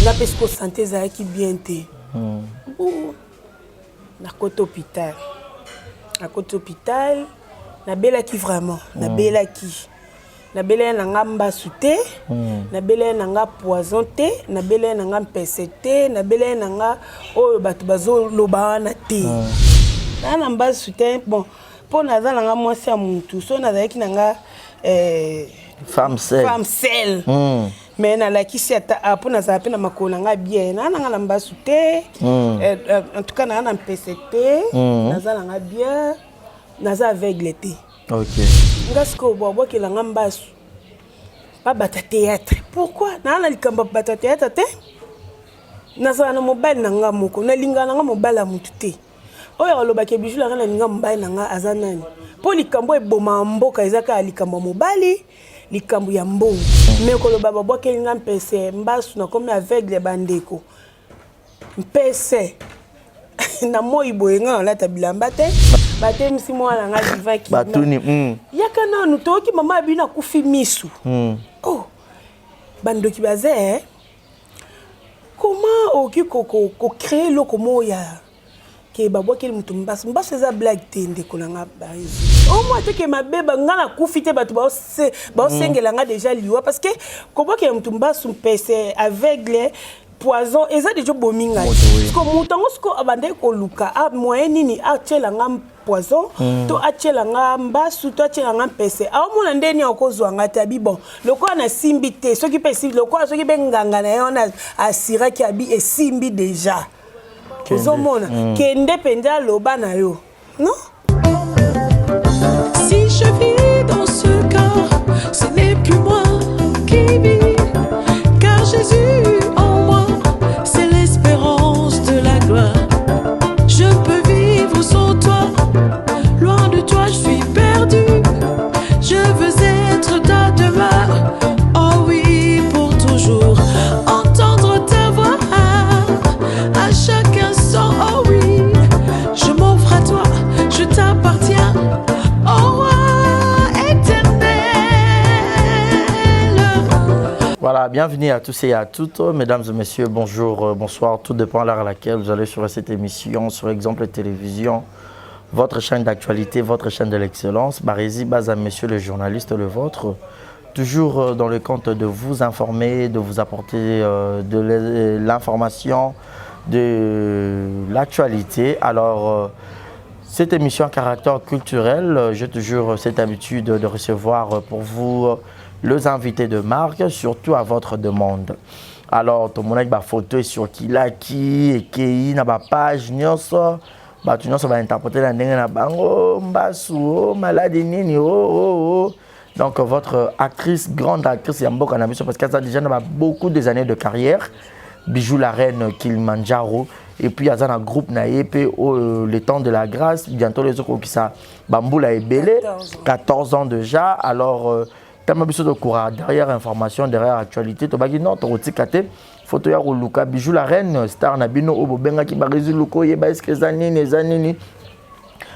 Nga mpe siko santé ezalaki bien te. Nakoti hôpital, nakoti hôpital, nabelaki vraiment, nabelaki. Nabelaki na nga mbasu te, nabelaki na nga poison te, nabelaki na nga mpese te, nabelaki na nga oyo bato bazoloba wana te. Naa na mbasu te. Bon, mpo naza na nga mwasi ya mutu, so nazalaki na nga femme seule. Femme seule. Mais nalakisi ata ah, mpo nazala mpe na makolo na nga bien. Naa na nga na mbasu te. En tout cas naa na mpese te. Naza na nga bien, naza aveugle te. Nga sikoyo babwakela nga mbasu, babata théâtre. Pourquoi naa na likambo ya bato ya théâtre te? Nazala na mobali na nga moko, nalingaka na nga mobali ya motu te. Oyo alobaki Bijou la Reine alinga mobali na nga aza nani? Mpo likambo ebomaka mboka eza kaka likambo ya mobali, likambo ya mbongo. Me koloba babwakeli nga mpese, mbasu, nakomi aveugle, bandeko, mpese na moi boye, nga nalata bilamba te. Batemisi mwana nga Divin. Batuni. Yaka nanu, toyoki mama ya bino akufi misu. Oh, bandoki baza eh? Comment okoki kocréer eloko moko ya ke babwakeli moto mbasu? Mbasu eza blague te, ndeko na nga Barezi. Omwa te ke mabe nga nakufi te, bato baosengela nga déjà liwa, parce que kobwakela moto mbasu, mpese, aveugle, poison, eza déjà obomi ngai. Siko moto yango siko abandaki koluka a moyen nini atiela nga poison, to atiela nga mbasu, to atiela nga mpese. Aomona ndeni akozwa nga te. Abi bon, lokola nasimbi te, soki mpe esimbi, lokola soki mpe nganga na ye wana asiraki, abi esimbi déjà. Ozomona, kende mpenza, aloba na yo non. Si je vis dans ce corps, ce n'est plus moi qui vis, car Jésus en moi, c'est l'espérance de la gloire. Je peux vivre sans toi, loin de toi je suis perdu. Je veux être ta demeure, oh oui, pour toujours. Entendre ta voix à chaque instant, oh oui, je m'offre à toi, je t'appartiens, oh roi éternel. Voilà, bienvenue à tous et à toutes, mesdames et messieurs, bonjour, bonsoir, tout dépend de l'heure à laquelle vous allez sur cette émission, sur Exemple Télévision, votre chaîne d'actualité, votre chaîne de l'excellence. Barési Baza, monsieur le journaliste, le vôtre, toujours dans le compte de vous informer, de vous apporter de l'information, de l'actualité. Alors, cette émission à caractère culturel, j'ai toujours cette habitude de recevoir pour vous les invités de marque, surtout à votre demande. Alors, tout le monde a photo sur Kilaki, ekei na ba page nyonso, bato nyonso bainterpréter na ndenge na bango, mbasu, oh, maladie nini, oh, oh, oh. Donc votre actrice, grande actrice ya mboka na biso, parce qu'elle a déjà na beaucoup des années de carrière, Bijou la Reine Kilimanjaro, et puis aza na groupe na ye mpe oyo Le Temps de la Grâce, bientôt les okokisa bambula ebele, 14 ans déjà. Alors tama biso tokura derrière information, derrière actualité, tobaki non, tokotika te, photo ya koluka Bijou la Reine, star na bino oyo bobengaki Barezi Luko, oyeba eske eza nini, eza nini.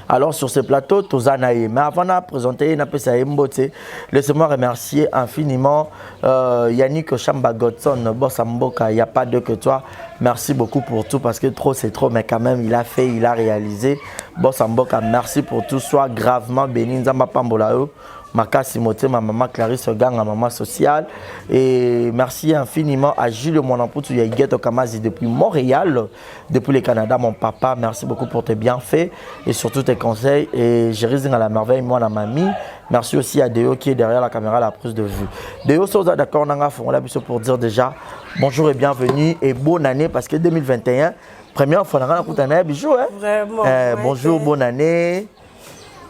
Alors sur ce plateau, toza na ye. Mais avant de présenter, napesa ye mbote, laissez-moi remercier infiniment Yannick Chamba Godson, boss Mboka, il n'y a pas deux que toi. Merci beaucoup pour tout, parce que trop c'est trop, mais quand même il a fait, il a réalisé. Boss Mboka, merci pour tout. Sois gravement béni, Nzambe apambola yo. Makasi Motema, maman Clarisse Ganga, maman sociale. Et merci infiniment à Gilles Monamputu Yageto Kamazi depuis Montréal, depuis le Canada, mon papa. Merci beaucoup pour tes bienfaits et surtout tes conseils. Et Jérémy à la merveille, moi, la mamie. Merci aussi à Deo qui est derrière la caméra, la prise de vue. Deo Soza, d'accord, on a pour dire déjà bonjour et bienvenue et bonne année, parce que 2021, première fois, on a un Bijou. Hein? Vraiment. Bonjour, bonne année.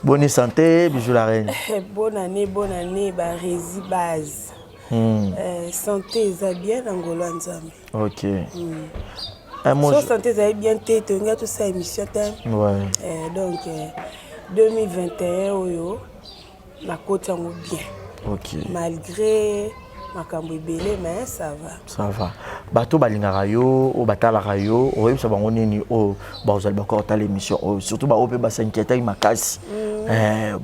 Bonne santé, Bijou la Reine. Bonne année, bonne année, Barési Base. Santé eza bien na ngolo ya Nzambe. Un mot. So santé ezali bien te, tolingi tosala émission te. Donc 2021 oyo nakoti yango bien. Malgré makambo ebele, mais ça va. Ça va. Bato balingaka yo, oyo batalaka yo, oyebisa bango nini oyo bazali bakora kotala émission oyo, surtout baoyo mpe bas'inquiétaki makasi?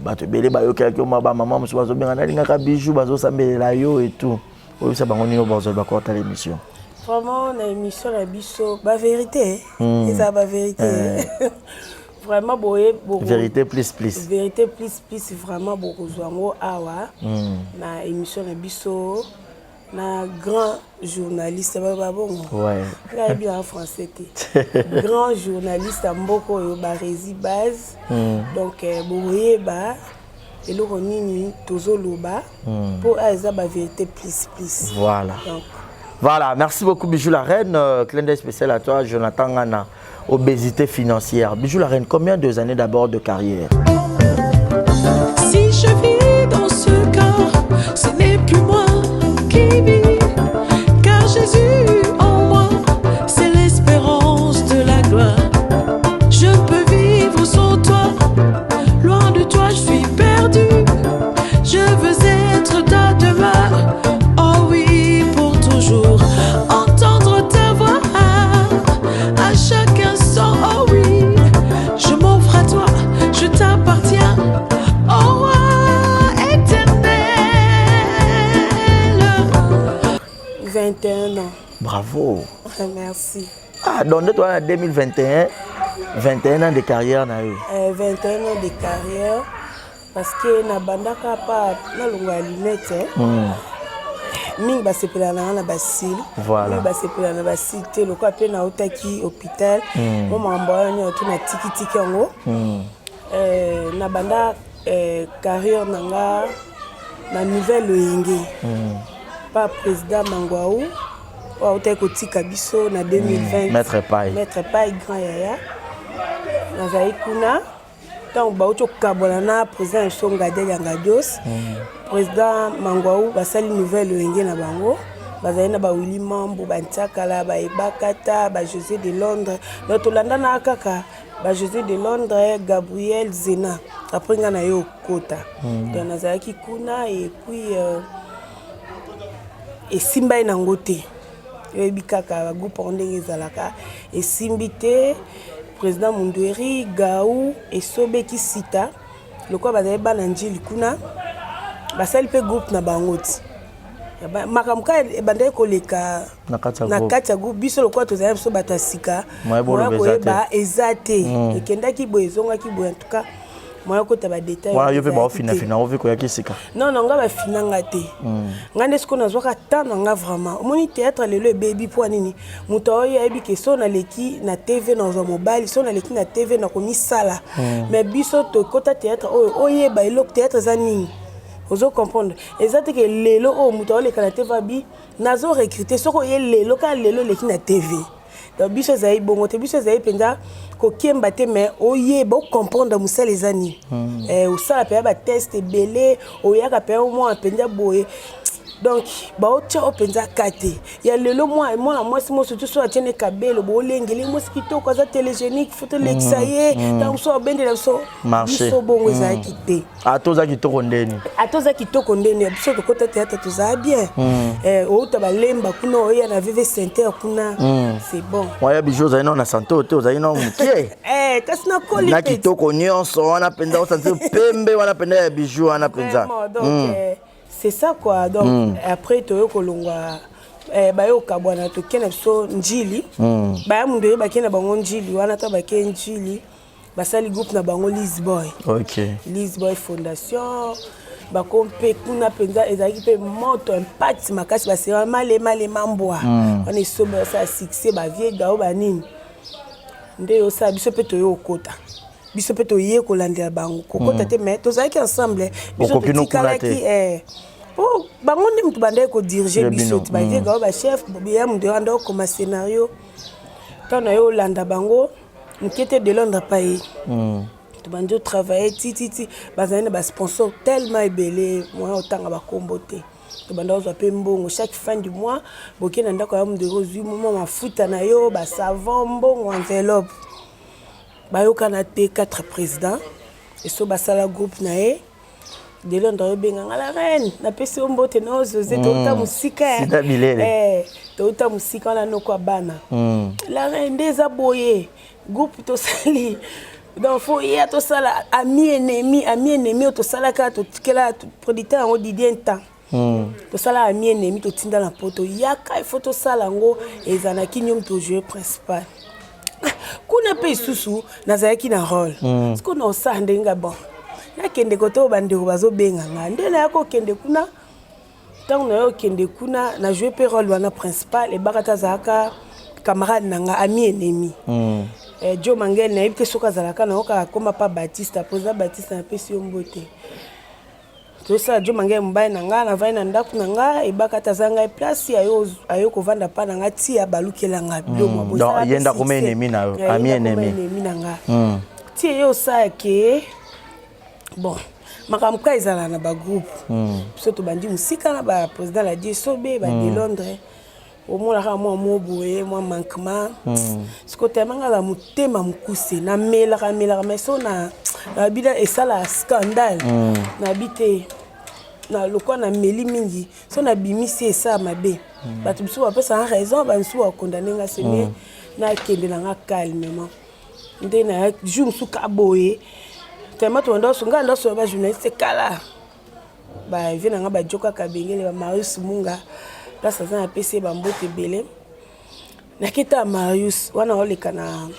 Bato ebele bayokelaki yo, ma bamama mosusu bazobenga, nalingaka Bijou, bazosambelela yo et tout. Oyebisa bango nini oyo bazali bakora kotala émission? Vraiment, na émission na biso, ba vérité, eza ba vérité. Vraiment boye vérité plus plus. Vérité plus plus, vraiment bokozwa yango awa na émission na biso na grand journaliste babongo. Nayebi na français te, grand journaliste ya mboka oyo, Baresi Base. Donc bokoyeba eloko nini tozoloba mpo ayo eza bavérité plus plus. Voilà. Donc Voilà, merci beaucoup Bijou la Reine. Clin d'œil spécial à toi, Jonathan Ngana. Obésité financière. Bijou la Reine, combien de années d'abord de carrière? Si je vis dans ce corps, ce n'est plus moi qui vis, car Jésus en moi, c'est l'espérance de la gloire. Je peux vivre sans toi, loin de toi je suis perdu. Je veux être ta demeure, oh oui, pour toujours. Entendre ta voix à chaque instant, oh oui. Je m'offre à toi, je t'appartiens, oh roi éternel. 21 ans. Bravo. Merci. Ah, donc toi, en 2021, 21 ans de carrière, na yo. 21 ans de carrière parce que nabandaka pa nalongwa ya lunette, eh. Mingi basepelaka na nga na basile. Mingi basepelaka na basile te, lokola mpe nautaki hôpital, mo makambo wana nyonso to natikitiki yango. Nabanda carrière na nga na Nouvelle Loyenge pa président Mangwau oyo autaki kotika biso na 2020. Maître Pai. Maître Pai, grand yaya. Nazali kuna ntango bauti kokabwana na président biso Ngadiel ya Ngadios, président Mangwau, basali Nouvelle Loyenge na bango. Bazali na bawili Mambo, Bantiakala, Baebakata, Bajosé de Londres. Donc tolandana kaka Bajosé de Londres, Gabriel Zena, après ngai na ye okota. Donc nazalaki kuna et puis esimba ye nango te. Oyebi kaka bagroupe yango ndenge ezalaka, esimbi te. Président Mundueri, Gau, Esobeki, Sita, lokola bazali bana Njili kuna, basali mpe groupe na bango ti makambo kaka ebandaki koleka na kati ya na groupe. Kati ya groupe biso, lokola tozali biso bato ya sika, moyen boloba moyen eza koyeba eza te. Ekendaki boye, ezongaki boye, en tout cas moyen kota badétail Wana yo mpe ezalaki te. Baofinafina ovi koyaki sika. Non, nga bafinanga te. Nga nde sikoyo nazwaka temps na nga. Vraiment, omoni théâtre lelo ebebi mpo nini? Moto oyo ayebi ke so naleki na TV nazwa mobali, so naleki na TV nakomisala. Mais biso tokota théâtre oyo, oyeba eloko théâtre eza nini, ozo comprendre. Eza te ke lelo oyo moto aoleka na TV abi nazo recruter. Soki oye lelo, kaka lelo oleki na TV. Donc biso ezali bongo te. Biso ezali mpenza kokemba te, mais oyeba, ocomprendre mosala eza nini. Osala mpenza batest ebele, oyaka mpenza mwana mpenza boye. Donc baotya oyo mpenza ka te ya lelo. Mwana mwasi mo surtout so atie ne kabelo, boolengeli mwasi kitoko, aza télégénique, faut tolekisa ye. Ntango mosusu abendela biso. Marché. Biso bongo ezalaki te. Ata oza kitoko ndeni. Ata oza kitoko ndeni, biso tokota théâtre tozala bien. Outa balemba kuna, oya na VV Center kuna, c'est bon. Waya Bijou, ozali nao na santé oyo te, ozali nao mokie. Kasi nakoli Na pe. Kitoko nyonso wana mpenza, osanti pembe wana mpenza ya Bijou wana mpenza. Vraiment, donc c'est ça quoi. Donc après toyo kolongwa, baye kokabwana, toke na biso Njili. Baya mundu oyo bake na bango Njili wana, to bake Njili, basali groupe na bango Lisboy. Lisboy Fondation. Bako mpe kuna mpenza ezalaki mpe moto, impact makasi. Basera malema mbwa wana esobe, basala succès, bavie gao banini nde osala. Biso mpe toye kokota, biso mpe toye kolandela bango kokota te, mais tozalaki ensemble biso. Bokoki no kuna Totikalaki te. Po bango nde moto bandaki kodiriger Ya biso bino. ti bavie gao, bachef ya moto anda okoma scénario. Ntango na ye olanda bango moke te, de Londres pa ye tobandi otravaille tititi. Bazali na basponsor tellement ebele, moyen otanga bakombo te. Tobanda kozwa mpe mbongo chaque fin du mois. Boke na ndako ya mondeko, ozwi mwa mafuta na yo, basavon, mbongo, enveloppe. Bayokana te, quatre président eso basala groupe na ye. De Londres oyobenganga la reine, napesi yo mbote na ozoze, touta mosika. Sida bilele. Touta mosika wana, noko ya bana. La reine, nde eza boye, groupe tosali, donc faut ya tosala ami ennemi, ami ennemi oyo tosalaka, totikela producteur yango Didier Ntan. Tosala ami ennemi, totinda na poto, yaka, il faut tosala yango. Ezalaki niomi tojoue principal kuna mpe lisusu nazalaki na rôle. Sikoyo na osala ndenge bon, nakende kote oyo bandeko bazobenga nga, nde naya kokende kuna. Ntango naye okende kuna, na joue mpe rôle wana principal. Ebaka te, azalaka camarade na nga, ami ennemi. Jo Mangel, nayebi te soki azalaka nayoka akoma pa Batiste, président Batiste, napesi yo mbote. Tosala Jo Mangel, mobali na nga, navandi na ndako na nga. Ebaka te aza ngai place ayo kovanda mpa na nga, ti abalukela nga biloko. Donc, ye nde akoma ennemi na yo, ami ennemi. Ennemi na nga ti eye osala ke bon, makambo ka ezala na bagroupe. Biso tobandi mosika na baprésident Ladi Esobe, bade Londres, omonaka mwa mo boye, mwa manquement. Siko tellement nga na motema mokuse, namelaka melaka, mais so na nabi esala scandale, nabi te na lokwa nameli mingi, so nabimisi esala mabe. Bato mosusu bapesanga raison, bamisusu bakondane nga. Seme nakende na nga calmement. Nde na jour mosusu ka boye, tellement tobanda so ngai ndaso ya bajournaliste kala, bavie na nga, bajokaka bengele, bamarius Munga, place aza, napesi ye bambote ebele. Naketa ya Marius wana, oleka na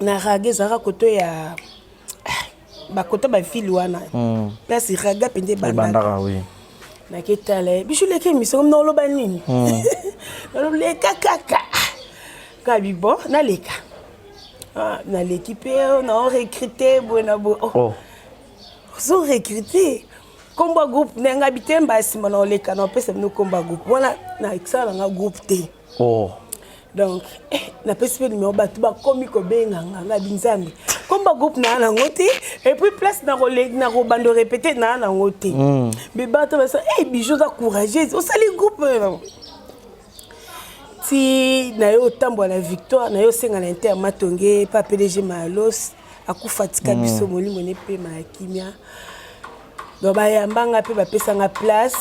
raga, ezalaka koto ya bakota bavile wana, place raga mpenza ebandaka. Oui. Naketala ye biso leki émission, na oloba nini, naloleka kaka kabi bon, naleka. Ah, naleki mpe na recruter boye na boye. Oh. Ozo recruter kombo ya groupe na nga bitemba ya nsima na oleka na opesa bino kombo ya groupe wana, nasala nanga groupe te. Donc napesi mpe numero, bato bakomi kobenga nga. Nga binzambe, kombo ya groupe naa nango te, et puis place na kobanda répéter naa nango te. Mais bato basa hey, Bijou oza courageuse, osali groupe ti na ye otambola na victoire na ye, osenga na inter Matonge pa PDG Malos, akufa tika biso, molimo ne pema ya kimia. Donc bayambanga mpe bapesanga place,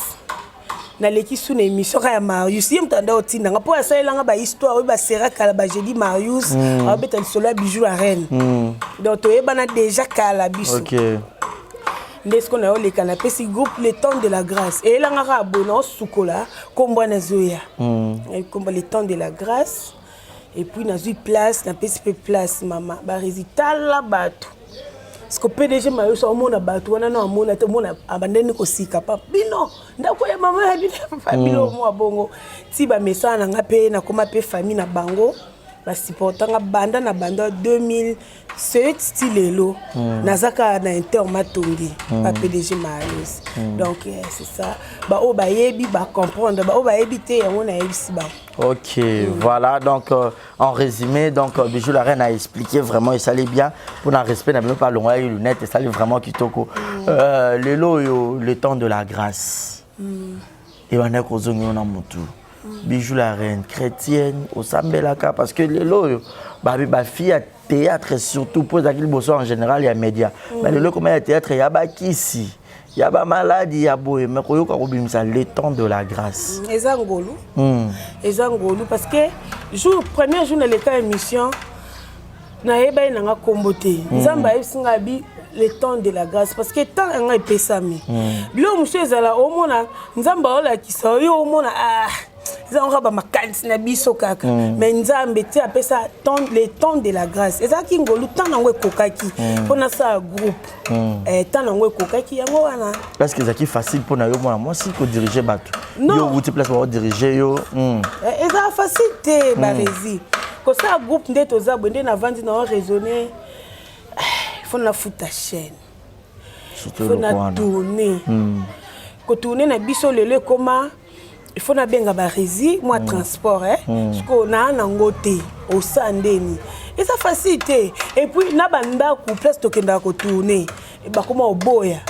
naleki su na émission kaka ya Marius. Ye moto anda otindanga mpo asalelanga bahistoire oyo basera kala, bajeudi Marius aobeta lisolo ya Bijou la Reine. Donc toyebana déjà kala biso. Nde sikoyo nayoleka, napesi groupe Le Temps de la Grâce. Eyelanga kaka boye, naosukola nkombo wana ezoya, nkombo Le Temps de la Grâce. Et puis nazwi place, napesi mpe place mama baresi. Tala bato, parce que PDG Mayoso amona bato wana na amona te, omona abandeni kosika pa bino, ndako ya mama ya bino, papa bino, mwa bongo ti bamesana na nga mpe nakoma mpe famille na bango. Basupportanga banda na banda 2007 ti lelo, naza kaka na inter Matongi pa PDG Malos. Donc c'est ça, baoyo bayebi bacomprendre, baoyo bayebi te, yango nayebisi bango. Ok, voilà. Donc, en résumé, donc, Bijou la Reine a expliqué vraiment, et ça allait bien. Pour le respect, n'a pas le lunettes, et ça allait vraiment kitoko. Lelo, yo, Le Temps de la Grâce. Et on a kozongi na mutu. Bijou la Reine, chrétienne, osambelaka, parce que lelo, yo, ba, ba fille ya théâtre surtout, pour les bosso en général, il y a média. Mais lelo, comment il y a théâtre, il y a ba kisi. Il y a ba maladie, il y a boye, mais koyoka kobimisa Le Temps de la Grâce. Eza ngolu. Eza ngolu, parce que jour premier jour naleka émission, nayeba ye nanga nkombo te. Nzambe ayebisi nga abi Le Temps de la Grâce, parce que temps yanga epesami. Biloko mosusu ezala, omona Nzambe aolakisa oyo, omona ah, eza kaka bamakanisi na biso kaka. Mais Nzambe ti apesa Le Temps de la Grâce, ezalaki ngolu. Temps nango ekokaki mpo nasala groupe. Temps nango ekokaki, yango wana. Parce que ezalaki facile mpo na yo, mwana mwasi, kodirige bato? Non. Yo wuti place baodirige yo. Ezala facile te, baresi kosala groupe. Nde toza boye, nde navandi na oraisonne, faut nafuta chaîne. Surtout faut eloko na wana. tourne, kotourne na biso lelo ekoma, il faut nabenga baresi mwa transport, eh? Sikoyo naa nango te, osala ndeni? Eza facile te. Et puis na bandako place tokendaka kotourne, bakoma oboya.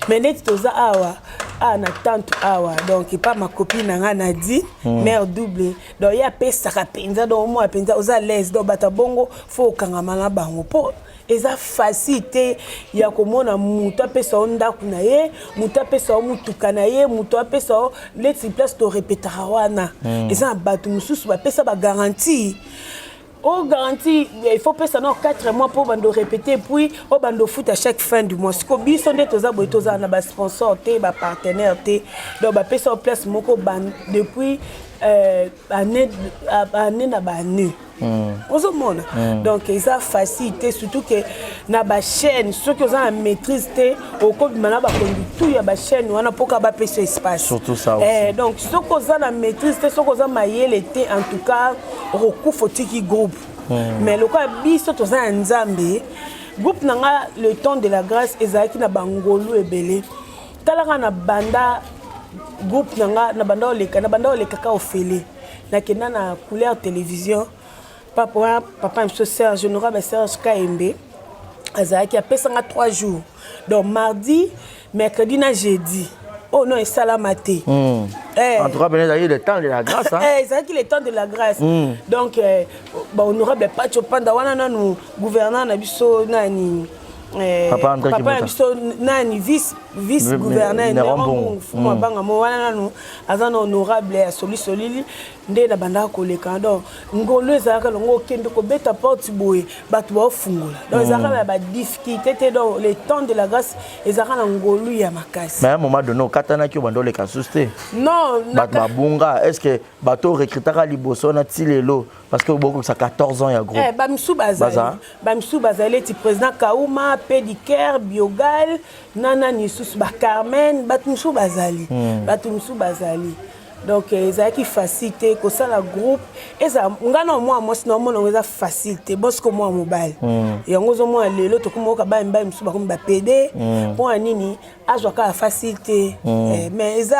Mais neti toza awa, awa na tante awa, donc epa ma copine na nga Nadi, mère double. Donc ye apesaka mpenza, donc omona mpenza oza l'aise. Donc bato ya bongo, faut okangama na bango, mpo eza facile te ya komona moto apesa yo ndako na ye, moto apesa yo motuka na ye, moto apesa yo leti. Place torepetaka wana, eza na bato mosusu bapesa bagarantie. O garantie, il faut pesa na 4 mois mpo bando répéter, puis o bando futa chaque fin du mois. Siko biso nde toza boye, tozala na basponsor te, bapartenaire te. Donc bapesa o place moko depuis année année na baannée, ozomona. Donc eza facile te, surtout ke na bachaîne, soki oza na maîtrise te, okobima na bakonzi tu ya bachaîne wana mpoka bapesa espace. Surtout ça aussi. Donc soki oza na maîtrise te, soki oza mayele te, en tout cas okokufa, otiki groupe. Mais lokola biso toza ya Nzambe, groupe na nga Le Temps de la Grâce ezalaki na bangolu ebele. Talaka, na banda groupe na nga, na banda oleka, na banda olekaka ofele, nakenda na Couleur Télévision. Papa wana, papa na biso Serge, honorable Serge Kaembe, azalaki, apesanga 3 jours, donc mardi, mercredi na jeudi. Oh non, esalama te. En tout cas, ben, ezalaki Le Temps de la Grâce, hein? Ezalaki Le Temps de la Grâce. Donc bahonorable Pacho Panda wana, nanu gouverneur na biso nani, Papa André papa na Kimbuta. biso nani, vice gouverneur. Néron Néron Mbongo. Mbongo, fumu abanga mo wana, nanu aza na honorable ya solisolili nde na bandaka koleka. Donc ngolu ezalaka longo, okende kobeta porte boye, bato baofungola. Donc ezalaka na badifficulté te. Donc Le Temps de la Grâce ezalaka na ngolu ya makasi. Mais à un moment donné, okatanaki, obanda oleka susu te. Non. Bato babunga. Est ce que bato recrutaka liboso na ti lelo? Parce que bokokisa 14 ans ya groupe. Bamisu bazali. Baza? Bamisu bazali, eti président Kauma, Pédiker, Biogal, na nani lisusu, bacarmen, bato mosusu bazali, bato mosusu bazali. Donc ezalaki facile te kosala groupe. Eza nga na mwa mwasi na omona yango eza facile te. Bosiko mwa mobali yango ozomona lelo tokómi oyoka bana mibali mosusu bakomi bapédé. Mpo na nini azwa kaka facile te? Mais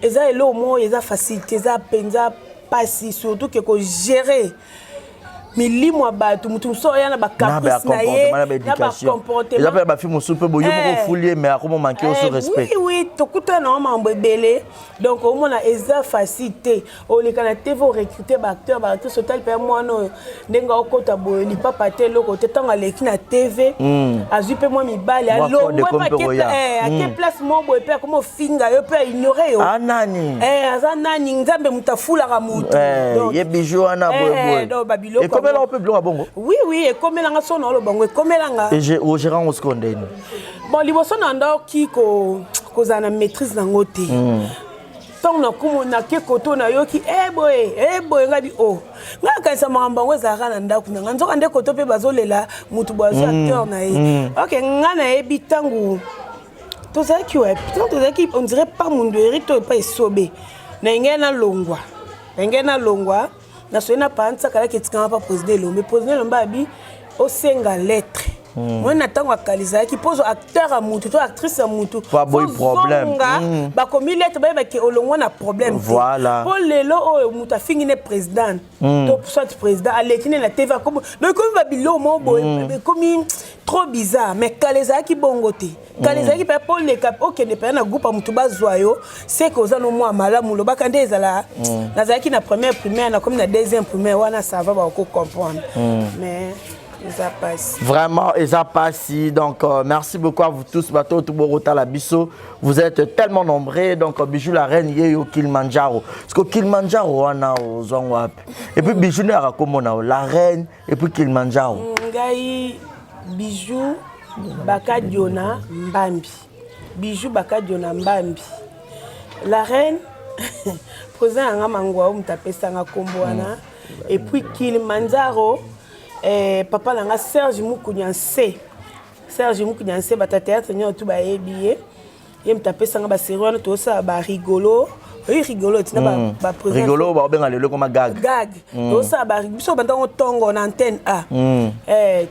eza eloko moko eza facile te, eza mpenza mpasi, surtout ke kogérer milimo ya bato. Motu mosusu oya na bacaprice na ye, na bacomportement, eza mpe bafilme mosusu mpe boye moko ofuli ye, mais akoma manquer oso respect. Oui, tokutana nango makambo ebele. Donc omona eza facile te. Oleka na TV, orecrute baacteur, baactrice, otali mpe mwana oyo ndenge aokota boye, lipapa te, eloko te. Ntango aleki na TV, azwi mpe mwa mibali, alongwe mpe ake place moko boye, mpe akoma ofinga yo mpe aignore yo. Nani? Aza nani? Nzambe moto afulaka motu. Ye Bijou wana boyeboye, ekomelaka mpe biloko ya bongo? Oui, ekomelanga. So na oloba ngo, ekomelanga. Ogérant osiko ndeni? Bon, liboso na ndoki kozala na maîtrise nango te. Ntango nakomo nake koto, nayoki e boye, e boye, ngai bi o ngai akanisa makambo yango ezalaka na ndako na ngai, nzoka nde koto mpe bazolela motu boye azwi acteur na ye. Ok, ngai nayebi ntango tozalaki wapi, ntango tozalaki, on dirait pa Mundueri to epa Esobe, na ngai nalongwa, na ngai nalongwa, nasoki na panza kalaki, etikanga pa président Elombe. Président Elombe abi osenga lettre. Moi na ntango akala ezalaki mpo ozwa acteur ya mutu to actrice ya mutu, problème. Bakomi lettre, bayebaki olongwa na problème te. Mpo lelo oyo moto afingi ne président to soit président aleki ne na TV, akomi, donc ekomi babiloko moko boye, ekomi trop bizarre. Mais kala ezalaki bongo te. Kala ezalaki mpe mpo oleka, okende mpenza na groupe ya motu, bazwa yo seke oza no mwa malamu. Olobaka nde ezala nazalaki na première primaire, nakomi na deuxième primaire wana, ça va, bako comprendre. Mais eza pasi. Vraiment, eza pasi. Donc, merci beaucoup à vous tous. Bato Tuborota Biso. Vous êtes tellement nombreux. Donc, Bijou la reine, yeyo Kilimanjaro. Parce que Kilimanjaro, wana ozwa wapi? Et puis, Bijou ne rakomona la reine, et puis Kilimanjaro. Ngai Bijou Bakadiona Mbambi. Bijou Bakadiona Mbambi. La reine, président yanga Mangwa oyo moto apesanga nkombo wana. Et puis Kilimanjaro, papa na nga Serge Mukunya Nse. Serge Mukunya Nse, bato ya théâtre nyonso tu bayebi ye. Ye moto apesanga basérie wana, tozosala barigolo. Oyi rigolo tina baprésident. Rigolo, baobenga lelo koma gag. Gag. Tozosala biso bandango ntongo na Antenne A.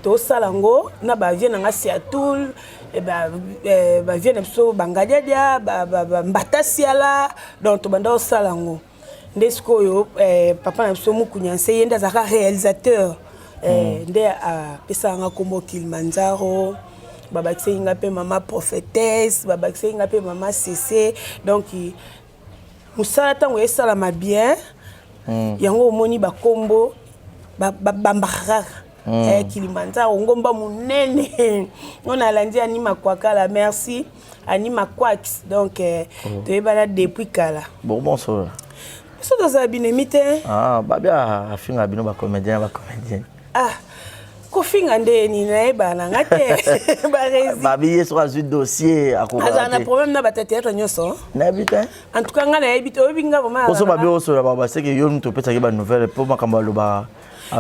Tozosala yango na bavie na nga Siatul, bavie na biso Bangadiadia, Mbata Siala. Donc tobanda kosala yango nde sikoyo papa na biso Mukunya Nse, ye nde azalaka réalisateur, nde apesaka nga nkombo Kilimanjaro. Babakisaki nga mpe mama prophétesse, babakisaki nga mpe mama Cc. Donc mosala ntango esalama bien, yango omoni bakombo babambaka kaka. Kilimanjaro, ngomba monene oyo nalandi Ani Makwakala. Merci Ani Makwaks. Donc toyebana depuis kala. Bon, bonsoir. Biso tozala binemi te. Ah, babia afinga bino bacomédien, bacomédien. Ah, kofinga nde nini? Nayebana na nga te, Barezi. Babi ye soki azwi dossier. Azala na problème na bato ya théâtre nyonso. Nayebi te. En tout cas, nga nayebi te. Oyebi nga vraiment. Poso babi osola bango baseke yo moto opesaki banouvelle mpo makambo alobaka.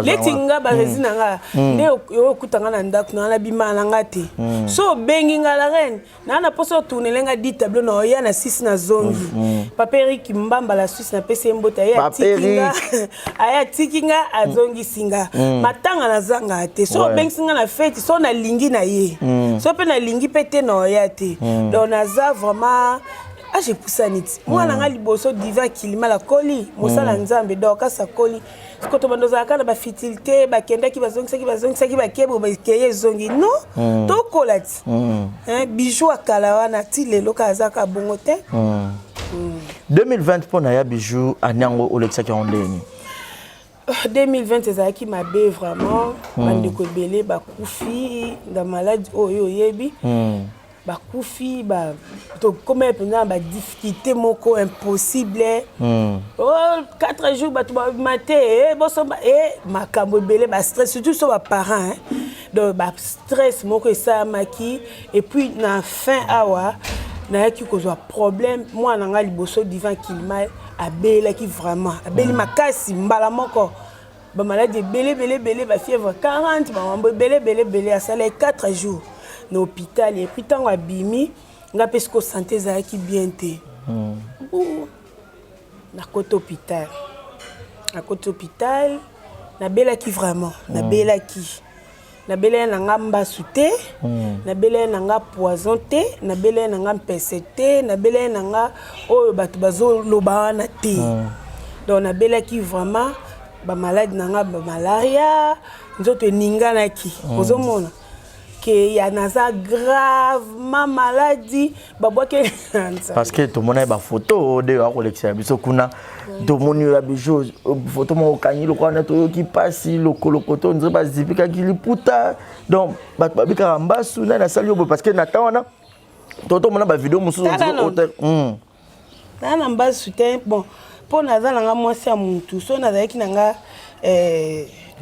Neti nga, Barezi na nga nde okuta nga na ndako na nga, nabima na nga te. So obengi nga: "La reine, naa na mposa otournele nga 10 tableau," na oya na 6, nazongi. Papa Erik Mbamba la Suisse, napesi ye mbote. Aye atiki nga, aye atiki nga, azongisi nga. Matanga nazanga te. So obengisi nga na feti, so nalingi na ye, so mpe nalingi mpe te, na oya te. Donc naza vraiment age epusani ti mwana nga liboso Divin Kilima lakoli mosala Nzambe Dorcas akoli. Siko tobanda ozalaka na bafutilité, bakendaki, bazongisaki, bazongisaki, bakebo, bakeye, ezongi. Non, tokola ti. Bijou akala wana ti lelo kaka azaka bongo te. 2020 mpo na ya Bijou, ani yango olekisaki yango ndeni? 2020 ezalaki mabe vraiment. Bandeko ebele bakufi na maladi oyo oyebi. Bakufi, tokóma mpenza na badifficulté moko impossible. Oh, 4 jours bato babima te, bosomba e makambo ebele, bastress, surtout so baparent. Donc bastress moko esalamaki. Et puis na fin awa nayaki kozwa problème. Mwana na ngai liboso Divin Kilima abelaki vraiment, abeli makasi mbala moko, bamaladi ebele ebele ebele, bafièvre 40, bamambo ebele ebele ebele. Asalaki 4 jours na hôpital. Et puis ntango abimi, nga mpe siko santé ezalaki bien te. Nakoti hôpital, nakoti hôpital, nabelaki vraiment, nabelaki. Nabelaki na nga mbasu te, nabelaki na nga poison te, nabelaki na nga mpese te, nabelaki na nga oyo bato bazoloba wana te. Donc nabelaki vraiment bamaladi na nga, bamalaria, nzoto eninganaki. Ozomona ke ya naza gravement maladi, babwaki. Parce que tomona bafoto nde akolekisa biso kuna, tomoni oyo ya Bijou, foto moko okangi lokola nde toyoki mpasi lokoloko to nzela bazipikaki liputa. Donc bato babikaka mbasu nani asali yo boye? Parce que na temps wana to tomona bavideo mosusu. Naa na mbasu te. Bon, mpo naza na nga mwasi ya mutu, so nazalaki na nga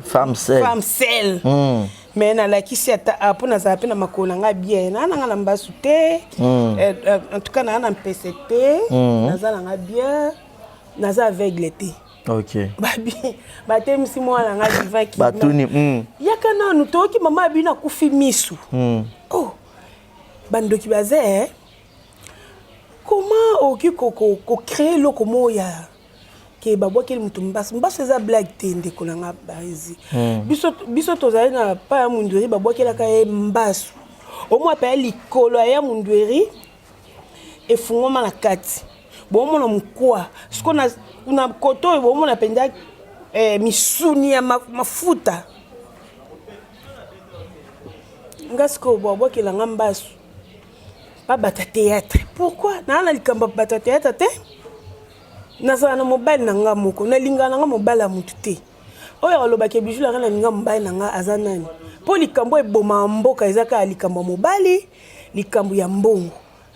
femme seule. Femme seule. Mais nalakisi ata mpo nazala mpe na makolo na nga bien. Naa na nga na mbasu te. En tout cas, naa na mpese te. Naza na nga bien, naza aveugle te. Babi batemisi mwana nga Divin. Batuni. Yaka nanu, toyoki mama abino akufi misu. Oh, bandoki baza. Comment okoki kocréer eloko moko ya ke babwakeli moto mbasu? Mbasu eza blague te, ndeko na nga Barezi. Biso tozali na pa ya mundweri, babwakelaka ye mbasu omwa pa ya likolo ya mundweri efungwama na kati, bomona mokwa. Siko na koto oyo bomona mpenza misuni ya mafuta. Nga sikoyo babwakelanga mbasu, babata théâtre. Pourquoi naa na likambo ya bato ya théâtre te? Nazala na mobali na nga moko, nalingaka na nga mobali ya motu te. Oyo alobaki Bijou laka nalinga mobali na nga aza nani? Mpo likambo ebomaka mboka eza kaka likambo ya mobali, likambo ya mbongo.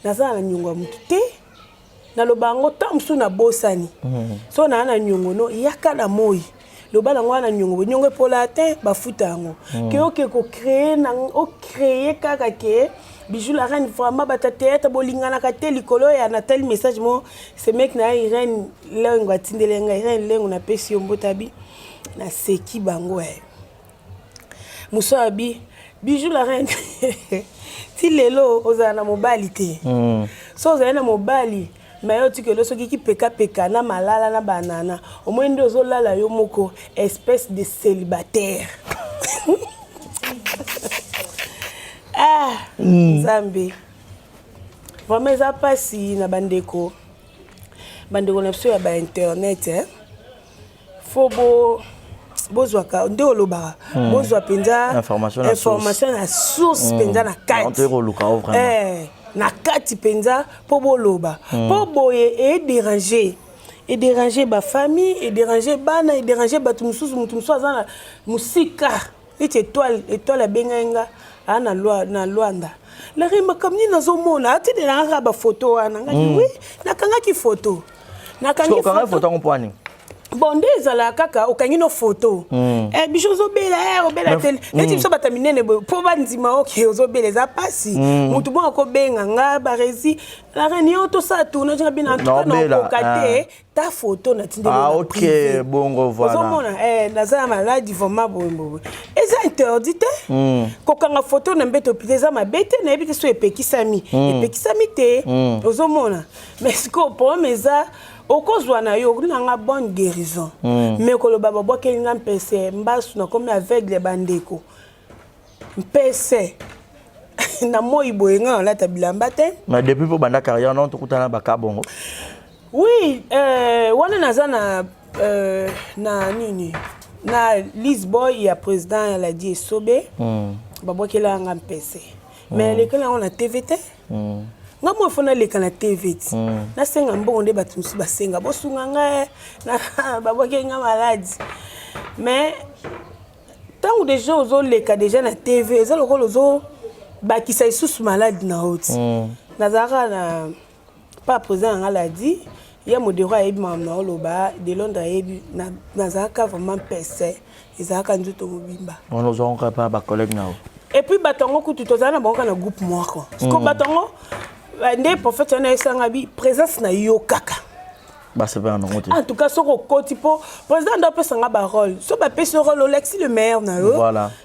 Nazala na niongo ya motu te. Naloba yango ntango mosusu nabosani. So naa na niongo no, yaka na moi, loba nango wana niongo, niongo epola te, bafuta yango. Ke oke kocréer, ocréer kaka ke Bijou la reine vraiment bato ya théâtre bolinganaka te. Likolo ya natali message mo ce mec na Irene Lengo atindeli ngai. Irene Lengo, napesi yo mbote. Abi naseki bango moso abi Bijou la reine ti lelo ozala na mobali te. So ozali na mobali, me yo tikelo soki kipekapeka na malala na banana, omoi nde ozolala yo moko, espèce de célibataire. Ah, Nzambe, vraiment eza mpasi na bandeko, bandeko na biso ya bainternet, eh? Fo bo bozwaka nde olobaka, bozwa mpenza information na source mpenza na kati, na kati mpenza, mpo boloba. Mpo boye edéranger, edéranger bafamille, edéranger bana, edéranger bato mosusu. Moto mosusu aza na mosika neti Étoile. Étoile abengai nga, aa na Lwanda. Lari, makambo nini nazomona? Atindelanga kaka bafoto wana. Ngaki wi, nakangaki foto. Nakangi photo yango mpo ani? Bon, nde ezalaka kaka okangi no photo. Biso ozobela, obela te neti biso bato ya minene boye, mpo bandima oke ozobela, eza mpasi. Motu bongo akobenga nga baresi la reine, yo tosala tournage nga bino, antuka naokoka te, ta photo natindeli. Ah, ok, bongo voilà. Ozomona, naza na maladi vraiment boye boye. Eza interdit te kokanga photo na mbeto hôpital, eza mabe te. Nayebi te so epekisami. Epekisami te. Ozomona, mais sikoyo problème eza okozwa na yo okoki nanga bonne guérison, mais koloba babwakeli nga mpese, mbasu, nakomi aveugle. Bandeko, mpese na moi boye, nga nalata bilamba te. Mais depuis mpo banda carrière non, tokutana baka bongo? Oui, wana naza na nini, na Lisboy ya président ya Ladi Esobe. Babwakela nga mpese, mais alekeli yango na TV te. Nga mo fo naleka na TV ti nasenga mbongo nde bato mosusu basenga bosunga ngai, babwakeli nga maladi. Mais ntango deja ozoleka deja na TV, eza lokola ozobakisa lisusu maladi na yo ti. Nazalaka na pa président na nga Ladi ye modero, ayebi makambo na oloba de Londres, ayebi nazalaka vraiment mpese, ezalaka nzoto mobimba. Wana ozwaka mpa bacollègue na yo? Et puis bato yango kutu tozala na bango kaka na groupe moko. Siko bato yango nde prophète wana ayesanga bi présence na yo kaka. Basepela nango te. En tout cas soki okoti, mpo président nde apesanga barole, so bapesi yo role, olakisi le meilleur na yo.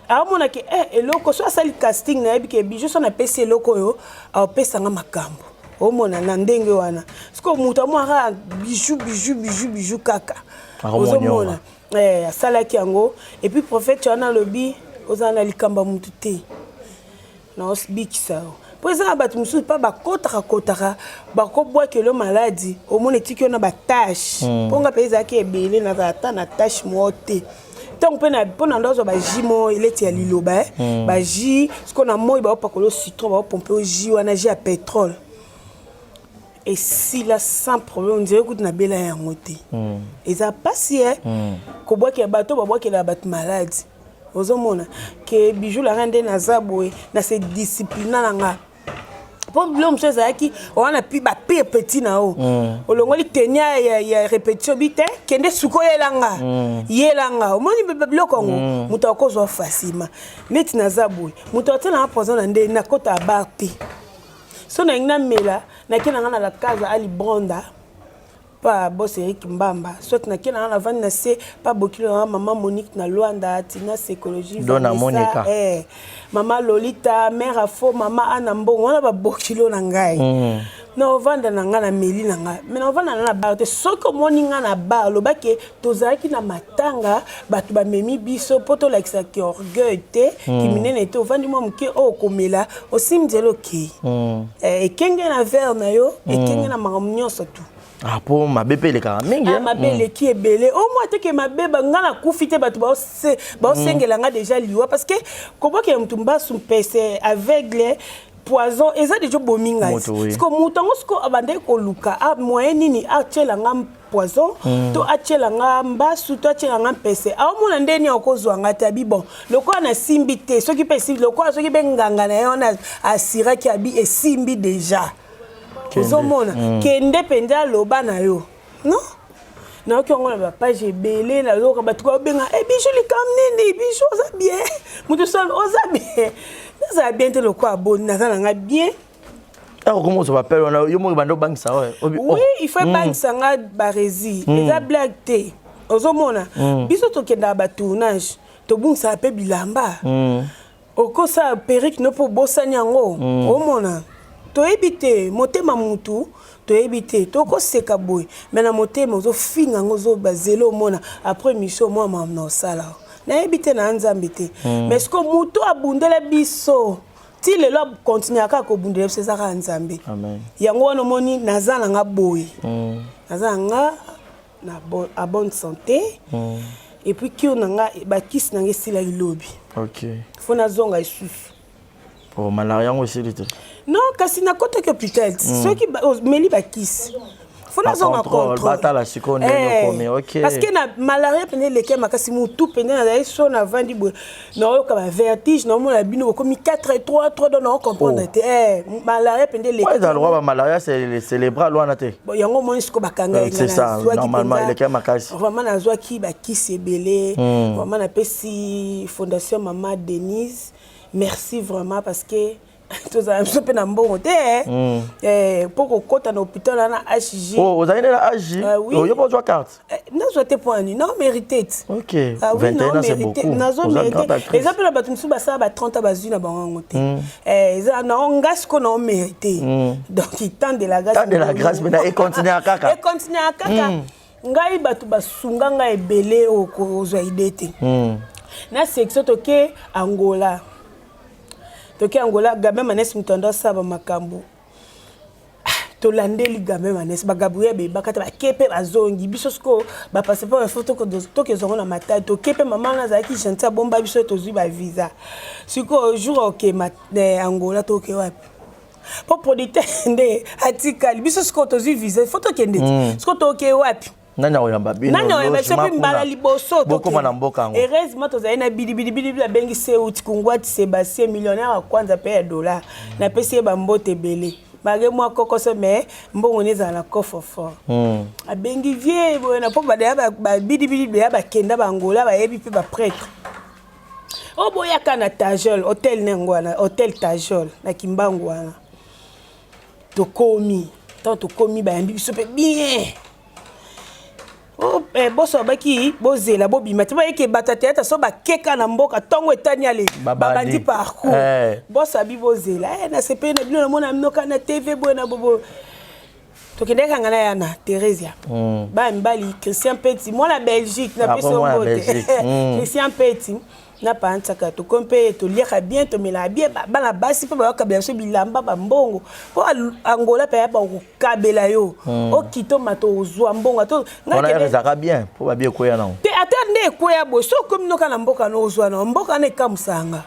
Aomonaki eloko so asali casting, nayebi ke Bijou so napesi eloko oyo, aopesanga makambo. Omona na ndenge wana, sikoyo moto amwaka Bijou, Bijou, Bijou, Bijou kaka. Ozomona, asalaki yango. Et puis prophète wana alobi ozala na likambo ya motu te, naosibikisa yo, mpo eza na bato mosusu mpa bakotaka kotaka, bakobwakela maladi, omona etiki yo na batache. Mpo nga mpe ezalaki ebele, nazala ata na tache moko te. Ntango mpe mpo na ndo azwa bajus moko eleti ya liloba, bajus sikoyo na moi baopakola o citron, baopompe o jus wana, jus ya pétrole, esila sans problème. Ondire kutu nabela yango te. Eza mpasi e kobwakela bato, babwakela bato maladi. Ozomona ke Bijou la reine nde naza boye, na se discipline na nga, mpo biloko mosusu ezalaki wana pi bapire petit na yo. Olongoli tenia ya répétition bi te, kende sukoyelanga, yelanga. Omoni biloko yango, moto akozwa facilement. Neti naza boye, moto atielanga poison na nde nakota ya bar te. So nalingi namela, nake na nga na la casa ali bronda pa boss Eric Mbamba, soit nake na nga navandi na se pa bokilo na nga mama Monique na Lwanda, Tina Sécologie. Dona Monica. Mama Lolita, mère afo, mama Ana Mbongo, wana babokilo na ngai. Na ovanda na ngai, na meli na ngai, mais na ovanda na bar te. Soki omoni ngai na bar, lobaki tozalaki na matanga, bato bamemi biso mpo tolakisaki orgueil te, kiminene te. Ovandi mwa moke oyo okomela, osimbi nzela, okei. Ekenge na verre na yo, ekenge na makambo nyonso tu. Ah, mpo mabe mpe elekaka mingi. Ah, mabe eleki ebele. Omwa teke mabe, nga nakufi te, bato baosengela nga déjà liwa, parce que kobwakela motu mbasu, mpese, aveugle, poison, eza déjà obomi ngai. Siko moto yango siko abandaki koluka a moyen nini atiela nga poison, to atiela nga mbasu, to atiela nga mpese. Aomona ndeni akozwa nga te. Abi bon, lokola nasimbi te, soki mpe esimbi, lokola soki mpe nganga na ye wana asiraki, abi esimbi déjà. Ozomona, kende mpenza, aloba na yo non. Nayoki yango na bapage ebele, nayoka bato babenga e Bijou, likambo nini? Bijou oza bien? Moto solo oza bien? Nazala bien te, lokola boni naza na nga bien. Okoma ozwa bapele wana, yo moko banda obangisa. Oui, il faut ebangisa nga baresi, eza blague te. Ozomona, biso tokendaka batournage, tobungisaka mpe bilamba, okosala perruque no mpo obosani yango. Omona, toyebi te motema mutu, toyebi te. Tokoseka boye, mais na motema ozofinga yango, ozobazela. Omona après émission, mwa makambo na osala, nayebi te na Nzambe te. Mais siko moto abundela biso ti lelo, akontinue kaka kobundela biso, eza kaka Nzambe. Yango wana omoni naza na nga boye, naza na nga na à bonne santé. Et puis cure na nga, bakisi na nga esilaki lobi. Fo nazonga lisusu. Oh, malaria yango esili te? Non, kasi nakotaki hôpital. Soki omeli bakisi. Faut nazonga contrôle. Batala sikoyo ndenge Eh, okomi, ok. Parce que na malaria mpenza eleki ya makasi, motu mpenza nazali so navandi boye, naoyoka bavertige, naomona bino bokomi 4 3 3, donc naocomprendre Oh. te. Eh, malaria mpenza eleki. Eza lokwa bamalaria célébral wana te. Bon, yango omoni sikoyo bakanga ye. C'est nga ça, nazwaki normalement, mpenza- eleki makasi. Vraiment nazwaki bakisi ebele. Vraiment napesi Fondation Mama Denise merci vraiment, parce que tozala biso mpe na mbongo te, eh. Eh, mpo kokɔta na hôpital wana HG. Oh, ozali nde na age? Ah, oui. Oyo ozwa carte? Eh, nazwa te mpo ani nao mérité te. Ok. Ah oui, 21 ans, c'est beaucoup. Nazo Oza mérité. grande actrice. Eza mpe na bato mosusu basala ba 30 ans, bazwi na bango yango te. Eh, eza nao nga sikoyo nao mérité. Donc temps de la grâce. Temps de la grâce mpena econtinue kaka. Econtinue kaka. Ngai bato basunga ngai ebele, okozwa idée te. Na section toke Angola, toke Angola, Gabin Manes moto ando asala bamakambo. Tolandeli Gabin Manes, bagabriel bebaka te, bake mpe bazongi. Biso sikoyo bapasseport info tokezwango na Matadi. Toke mpe, mama wana azalaki gentil, abomba biso, tozwi bavisa. Sikoyo jour okema Angola, toke wapi? Mpo producteur nde atikali. Biso sikoyo tozwi visa, faut tokende ti. Sikoyo toke wapi? Nani akoyamba bino? Nani oyamba biso mpe mbala liboso? Bokóma na mboka yango. Heureusement tozali na bilibilibilibili, abengi Seuti Kungwati Sébastien, millionnaire ya kwanza mpe ya dollar. Napesi ye bambote ebele malgré mwa kokoso, mais mbongo ne ezala na coffre fort. Abengi vie boye na mpo badeya babilibili beya bakenda bangola, bayebi mpe baprêtre oyo boyaka na Tajol hotel na yango wana, hotel Tajol na Kimbangu wana. Tokomi, ntango tokomi, bayambi biso mpe bien. Oh, eh, boso babaki bozela, bobima te, bayeke bato ya théâtre so bakeka na mboka ntongo etani ale. Babandi. Babandi parcours. Eh. Boso abi bozela, eh, nasepeli na bino, namona bino kaka na TV boye na bobo. Tokendeki kanga na ya na Thérésia. Baya mibali, Christian Peti, mwana Belgique, napesi Ah, mwana yo mbote. Belgique. Christian Peti na pantsaka. Tokomi mpe, toliaka bien, tomelaka bien. Bana basi mpe bayokabela biso bilamba, bambongo, mpo Angola mpe ya bakokabela yo, okita omata, ozwa mbongo ata ngai. Wana ere ezalaka bien mpo babi ekweya nango. Te, ata nde ekweya boye, so okomi noka na mboka na ozwa na mboka wana, ekamusanga.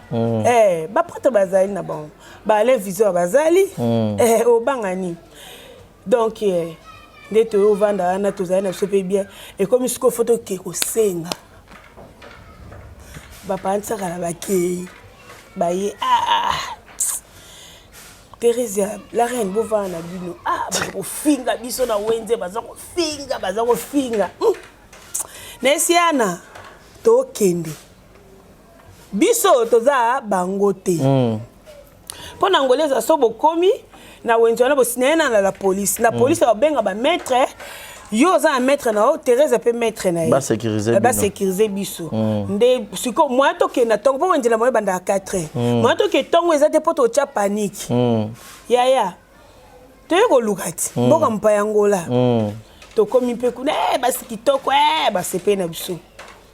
Eh, baprêtre bazali na bango, baalain viseur bazali. Eh, obanga nini? Donc eh, nde toyo ovanda wana, tozali na biso mpe bien. Ekomi sikoyo faut toke kosenga. Bapantisaka na bakei baye, ah, ah. Thérésia la reine, bovanda na bino. Ah, baza kofinga biso na wenze, baza kofinga, baza kofinga. Na esi yana tokende, biso toza bango te. Mpo na Angola eza so bokomi na wenze wana, bosina ye na la police, na police babenga bamaître. Yo oza na maître na yo, Thérèse mpe maître na ye. Basécuriser bino. Basécuriser biso. Nde sikoyo moyen tokende na ntongo, mpo wenze na moyen ebandaka 4 heures. Moyen tokende ntongo eza te, mpo totya panique. Yaya, toye koluka ti mboka mopaya Angola. Tokomi mpe kuna, eh, basi kitoko, eh, basepeli na biso,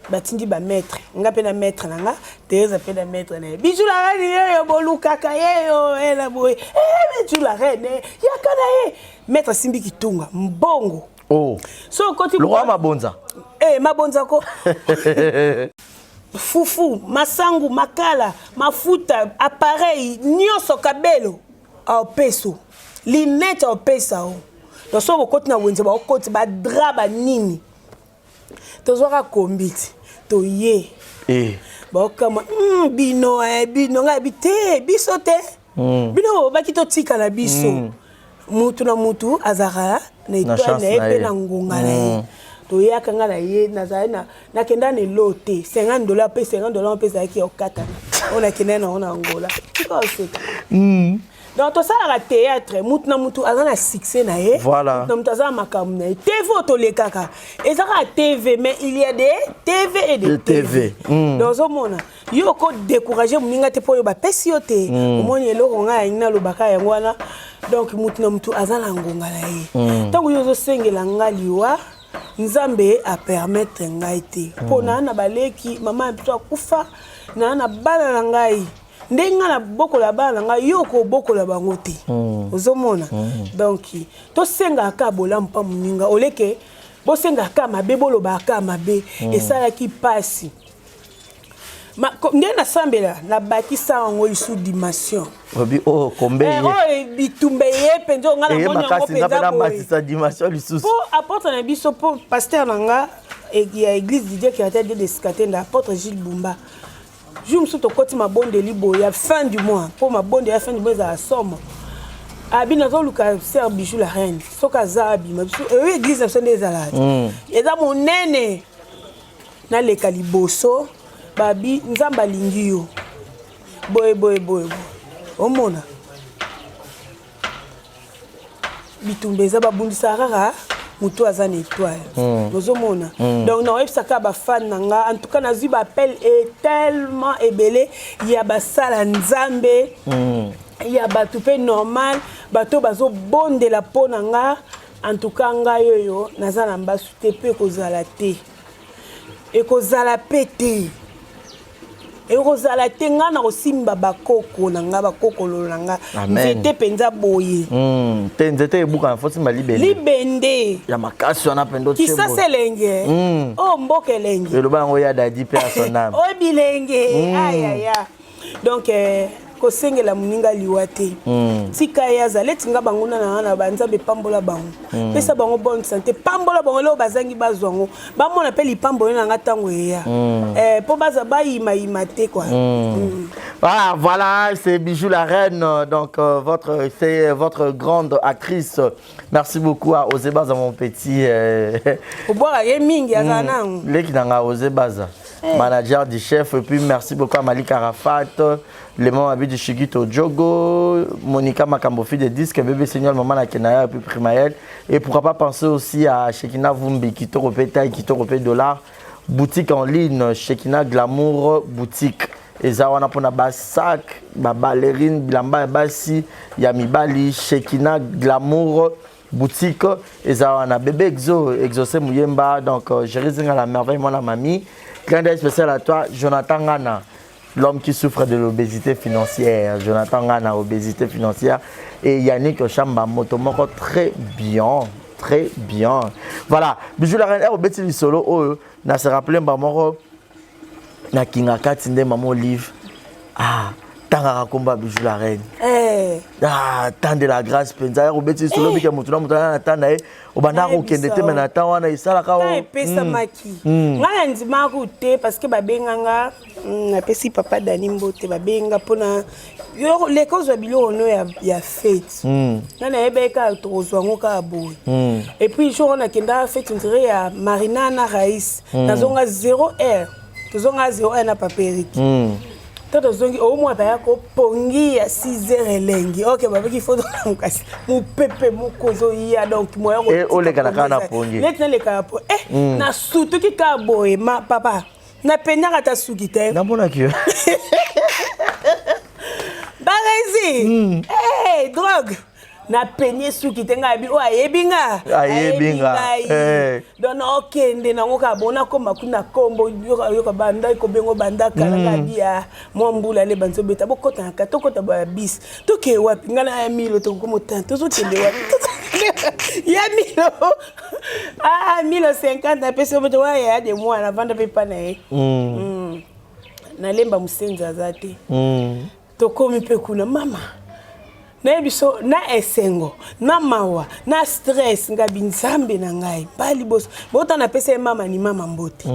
batindi bamaître. Nga mpe na maître na nga, Thérèse mpe na maître na ye. Bijou la reine yeyo bolukaka yeyo ela boye. Eh, Bijou la reine yaka na ye. Maître asimbi kitunga mbongo. Oh. So okoti Lokwa mabonza. Eh, mabonza ko fufu, masangu, makala, mafuta, appareil nyonso, kabelo aopeso, linete aopesa o. Donc so bokoti na wenze, baokoti badra banini, tozwaka kombi ti toye. Eh. Baokama bino, eh, bino ngai bi te, biso te. Bino bobaki totika na biso. Mutu na mutu azalaka na étoile chance na ye na mpe ye. na ngonga na ye. Toyaka, nga na ye, nazali na nakenda na elo te, 50 dollar mpe 50 dollar mpe ezalaki ya okatana oyo nakenda nango na Angola. Tika oseka. Donc tosalaka théâtre, mutu na mutu aza na succès na ye. Voilà. Mutu na mutu aza na makambo na ye. TV oyo tolekaka eza kaka TV, mais il y a des TV et des Des TV. TV. Donc ozomona yo okodécourage moninga te mpo oyo bapesi yo te. Omoni eloko ngai yangi nalobaka yango wana. Donc mutu na mutu aza na ngonga na ye. Ntango yo ozosengela nga liwa, Nzambe apermettre ngai te, mpo naa na baleki, mama ya biso akufa, naa na bana na ngai. Ndenge ngai nabokola bana na ngai, yo okobokola bango te. Ozomona, donc tosengaka kaka bolamu mpa moninga, oleke bosengaka kaka mabe, bolobaka kaka mabe. Esalaki mpasi. Nde nasambela, nabakisa yango lisu dimension. Obi oyo oh, kombe eh, oyo oh, bitumba eye mpenza oyo ngai namoni yango mpenza boye dimension lisusu mpo apôtre na biso, mpo pasteur na nga ya église Didier Créateur de Skatenda, apôtre Gilles Bumba, jour mosusu tokoti mabondeli boye ya fin du mois, mpo mabondeli ya fin du mois ezala somo. Abi nazoluka sœur Bijou la reine, soki aza abima biso oyo église na biso nde ezalaka te, eza monene. Naleka liboso, babi Nzambe alingi yo boye boye boye boye. Omona bitumba eza, babundisaka kaka motu aza na étoile. Ozomona. Donc nakoyebisaka bafan na nga, en tout cas nazwi baappel e tellement ebele ya basala Nzambe, ya bato mpe normal, bato bazobondela mpo na nga. En tout cas ngai oyo naza na mbasu te, mpe ekozala te, ekozala mpe te, ekozala te. Ngai na kosimba bakoko na nga, bakokololo na nga. Amen. Nzete mpenza boye. Te, nzete ebukana, fo simba libende. Libende. Ya makasi wana mpenza otie Kisasa boye. Elenge oyo mboka elenge. Eloba yango ya dadi mpe ya son âme. Oyo bilenge, ayaya. Donc kosengela moninga liwa te. Tika ye azala eti nga. Banguna na nga na banzambe, pambola bango, pesa bango bonne santé, pambola bango. Eloko bazangi, bazwa yango, bamona mpe lipambolo na nga ntango eya, mpo baza bayimayima te quoi. Voilà, voilà, c'est Bijou la reine, donc c'est votre grande actrice. Merci beaucoup à Osé Baza, mon petit. Obwaka ye mingi, azala nango. Leki nanga Osé Baza, manager du chef. Et puis merci beaucoup à Malik Arafat, le maman Abi du Shigito Djogo, Monica Makambo, fille de disque, bébé Seigneur, maman Nakenaya, et puis Primaël. Et pourquoi pas penser aussi à Shekina Vumbi, qui te taille, qui te dollar, boutique en ligne, Shekina Glamour Boutique. Eza wana mpona basac, baballerine, bilamba ya basi, ya mibali. Shekina Glamour Boutique eza wana. Bébé Exo, Exaucé Muyemba, donc Jerry Zinga la merveille, mwana mami. Clin d'œil spécial à toi, Jonathan Ngana, l'homme qui souffre de l'obésité financière. Jonathan Ngana, obésité financière. Et Yannick Chamba moto moko très bien, très bien. Voilà, Bijou la reine, obeti lisolo oyo na se rappeler mba moko na Kinga Kati nde mama Olive ah tangaka komba Bijou la reine. Ah, temps de la grâce mpenza ya kobeti lisolo bike motu na motu aza na temps na ye. Obandaka kokende te, me na temps wana esalaka Temps epesamaki. Ngai na ndimaka te parce que babenganga, napesi papa Dani mbote, babenga mpona yo leka ozwa biloko no ya fête. Ngai nayebaki kaka tokozwa yango kaka boye. Et puis jour wana nakendaka fête ndire ya Marina na Raïs, nazonga 0 heure, tozonga 0 heure na papa Erik. To tozongi omwa baya kopongi ya 6 heures elengi. Ok, babeki fo tolamuka, mopepe moko ezoya, donc moya. Eh, oleka na kaka na pongi. Neti naleka na po nasutuki kaka boye, ma papa, napenyaka ata suki te. Namonaki yo. Barezi, hey, drogue, napenye suki te. Ngai abi oyo ayebi nga. Ayebi nga. Ngai. Donc naokende nango kaka bo, nakóma kuna, kombo yoka banda kobengo banda kala. Ngai abi ya mwa mbula ale banzi obeta, bokota na kati, tokota boya bis, tokee wapi? Ngai na ya Milo tokokoma tan, tozokende wapi? Ya Milo, ah, Milo 50 napesi yo moto wana ya de mwana avanda mpe epa na ye. Nalemba mosenzi aza te. Tokomi mpe kuna, mama nayebi so na esengo na mawa na stress. Ngabi Nzambe na ngai, mbala liboso bota napesa ye mama ni mama mbote.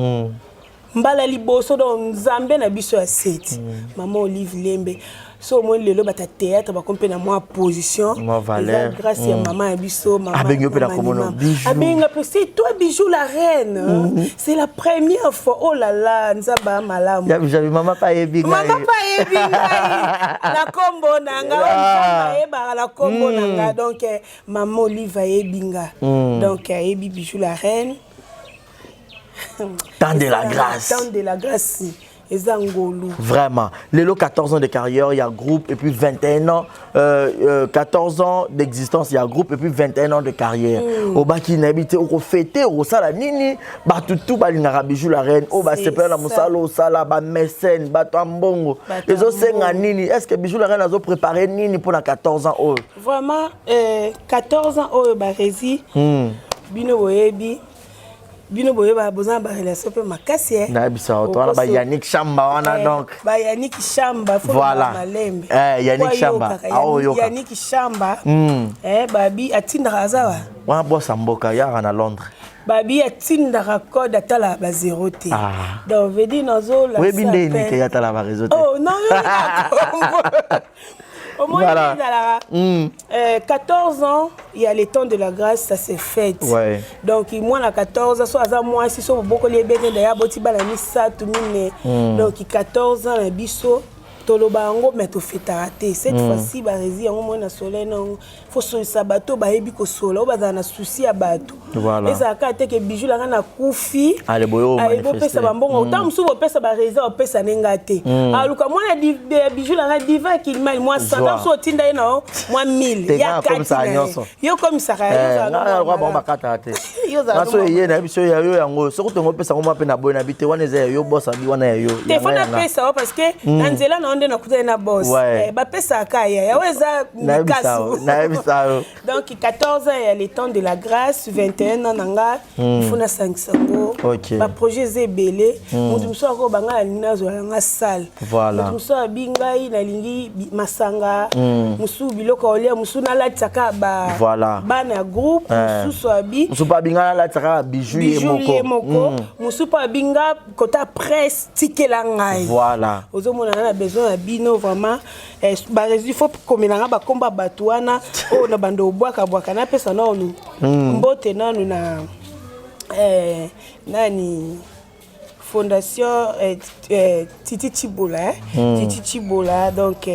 Mbala liboso, donc Nzambe na biso ya seti, mama Olive Lembe, so omoni lelo bata théâtre bakomi mpe na mwa position. Mwa valeur. Eza grâce ya mama ya biso, mama. Abengi yo mpe na mama komona Mama. Bijou. Abenga mpe: "C'est toi Bijou la reine, c'est la première fois." Oh là là, Nzambe ya malamu. Ya Bijou, mama pa ayebi ngai. Mama mpe ayebi ngai na nkombo na nga oyo. Nzambe ayebaka na nkombo na nga. Donc mama Olive ayebi nga, donc ayebi Bijou la reine. Temps de la grâce. Temps de la grâce eza ngolu. Vraiment. Lelo, 14 ans de carrière, il y a groupe, et puis 21 ans, 14 ans d'existence, il y a groupe, et puis 21 ans de carrière. Obaki nayebi te, okofêter, osala nini, bato tout balingaka Bijou la reine, o basepela na C'est ça. mosala osala, bamécène, bato ya mbongo. Bato ya Ezosenga mbongo. nini? Est-ce que Bijou la reine azo préparé nini pour la 14 ans oyo? Vraiment, 14 ans oyo, Barezi, bino boyebi. Bino boyeba boza na barelation mpe makasi eh. Nayebisa yo to wana ba Yannick Shamba wana. Donc ba Yannick Shamba, faut Voilà. malembe. Yannick Po Shamba. ayokaka. Aoyoka. Yannick Shamba, babi atindaka aza wa Wana bosa mboka yaka na Londres. Babi atindaka code, atala ba zéro te. Ah. Donc veut dire nazola Oyebi nde nini ke yatala baréseau te? Oh non, yo omoni. Ezalaka 14 ans, il y a le temps de la grâce, ça s'est fait. Donc mwana 14 ans, so aza mwasi, so bobokoli ebenge ndaya, aboti bana misato, mine. Donc 14 ans na biso toloba yango, mais tofetaka te. Cette fois-ci baresi yango moi na soleil nango, faut solisa bato bayebi kosola, oyo bazala na souci ya bato. Ezalaka te ke bijou langa nakufi. Ale boye oyo Ale manifeste. bopesa bambongo, ntango mosusu bopesa baresi, opesa ndenge te. Aluka mwana ya bijou langa divin kilimali mwa 100, Zwa. ntango mosusu otinda ye na yo mwa 1000. Te, Ya nga kati akomisaka na ye. nyonso. Yo komisaka. Eh, nga lokola bango bakataka te. Yo ozala Nga so eye na biso ya yo yango, soki tongo opesa ngo mwa mpe na boye na bi te, wana eza ya yo, bosa bi wana ya yo. Te, fo Yanga, yanga. napesa yo parce que na nzela na yo nde nakutani na boss. Bapesaka ya yayo eza Nayebisa yo, likasu. nayebisa yo. Donc 14 ans ya le temps de la grâce, 21 ans na nga, il faut nasangisa yango. Baprojet eza ebele. Moto mosusu akoba ngai nalingi nazwa yanga salle. Moto mosusu abi ngai nalingi masanga, mosusu biloko ya kolia, mosusu nalatisaka bana ya groupe, mosusu abi Mosusu mpe abinga nalatisaka bijou ye bijou ye moko. moko, mosusu mpo abinga kota presse, tikela ngai. Ozomona na besoin ya bino vraiment. Baresu, il faut komela nga bakomba bato wana oyo na bando obwakabwaka. Napesa nanu mbote nanu na nani, fondation Titi Chibola, Titi Chibola, donc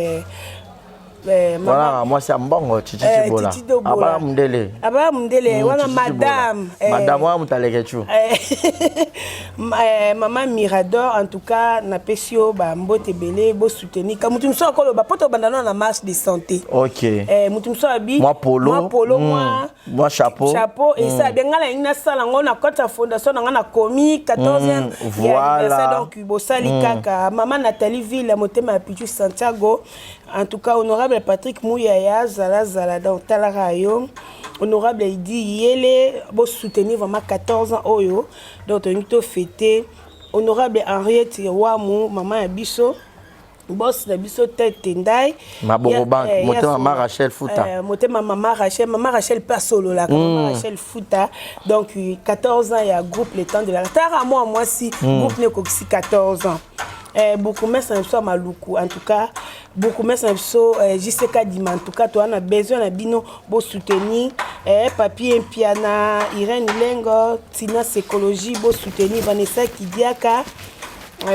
Wana mwasi ya mbongo, Titi Chibola. Titi Dobola. Abala mundele. Abala mundele wana. Titi Chibola. Madame Madame wana moto aleke tu. Mama Mirador, en tout cas napesi yo bambote ebele. Bosoutenir ka motu mosusu akoloba po tobanda nano na marche de santé. Motu mosusu abi Mwa polo. Mwa polo, mwa Mwa chapeau. Chapeau esa bien. Ngai nalingi nasala yango na kati ya fondation na ngai, nakomi 14e anniversaire. Donc bosali kaka mama Nathalie Ville, motema ya Pichu Santiago. En tout cas honorable Patrick Muyaya, zalazala, donc talaka yo honorable Idi Yele. Bosoutenir vraiment 14 ans oyo, donc tolingi tofete. Honorable Henriette Wamu, mama ya biso, boss na biso tete ndai. Maboko Bank, motema mama Rachel Futa. Motema mama Rachel, mama Rachel mpe asololaka, mama Rachel Futa. Donc 14 ans ya groupe Le Temps de la tara, mwa mwasi groupe ne ekokisi 14 ans. Bourgmestre na biso ya Maluku, en tout cas bourgmestre na biso JCK Dima, en tout cas toza na besoin na bino, bosoutenir Papier Mpiana, Irène Lengo, Tina Sécologie, bosoutenir Vanessa Kidiaka,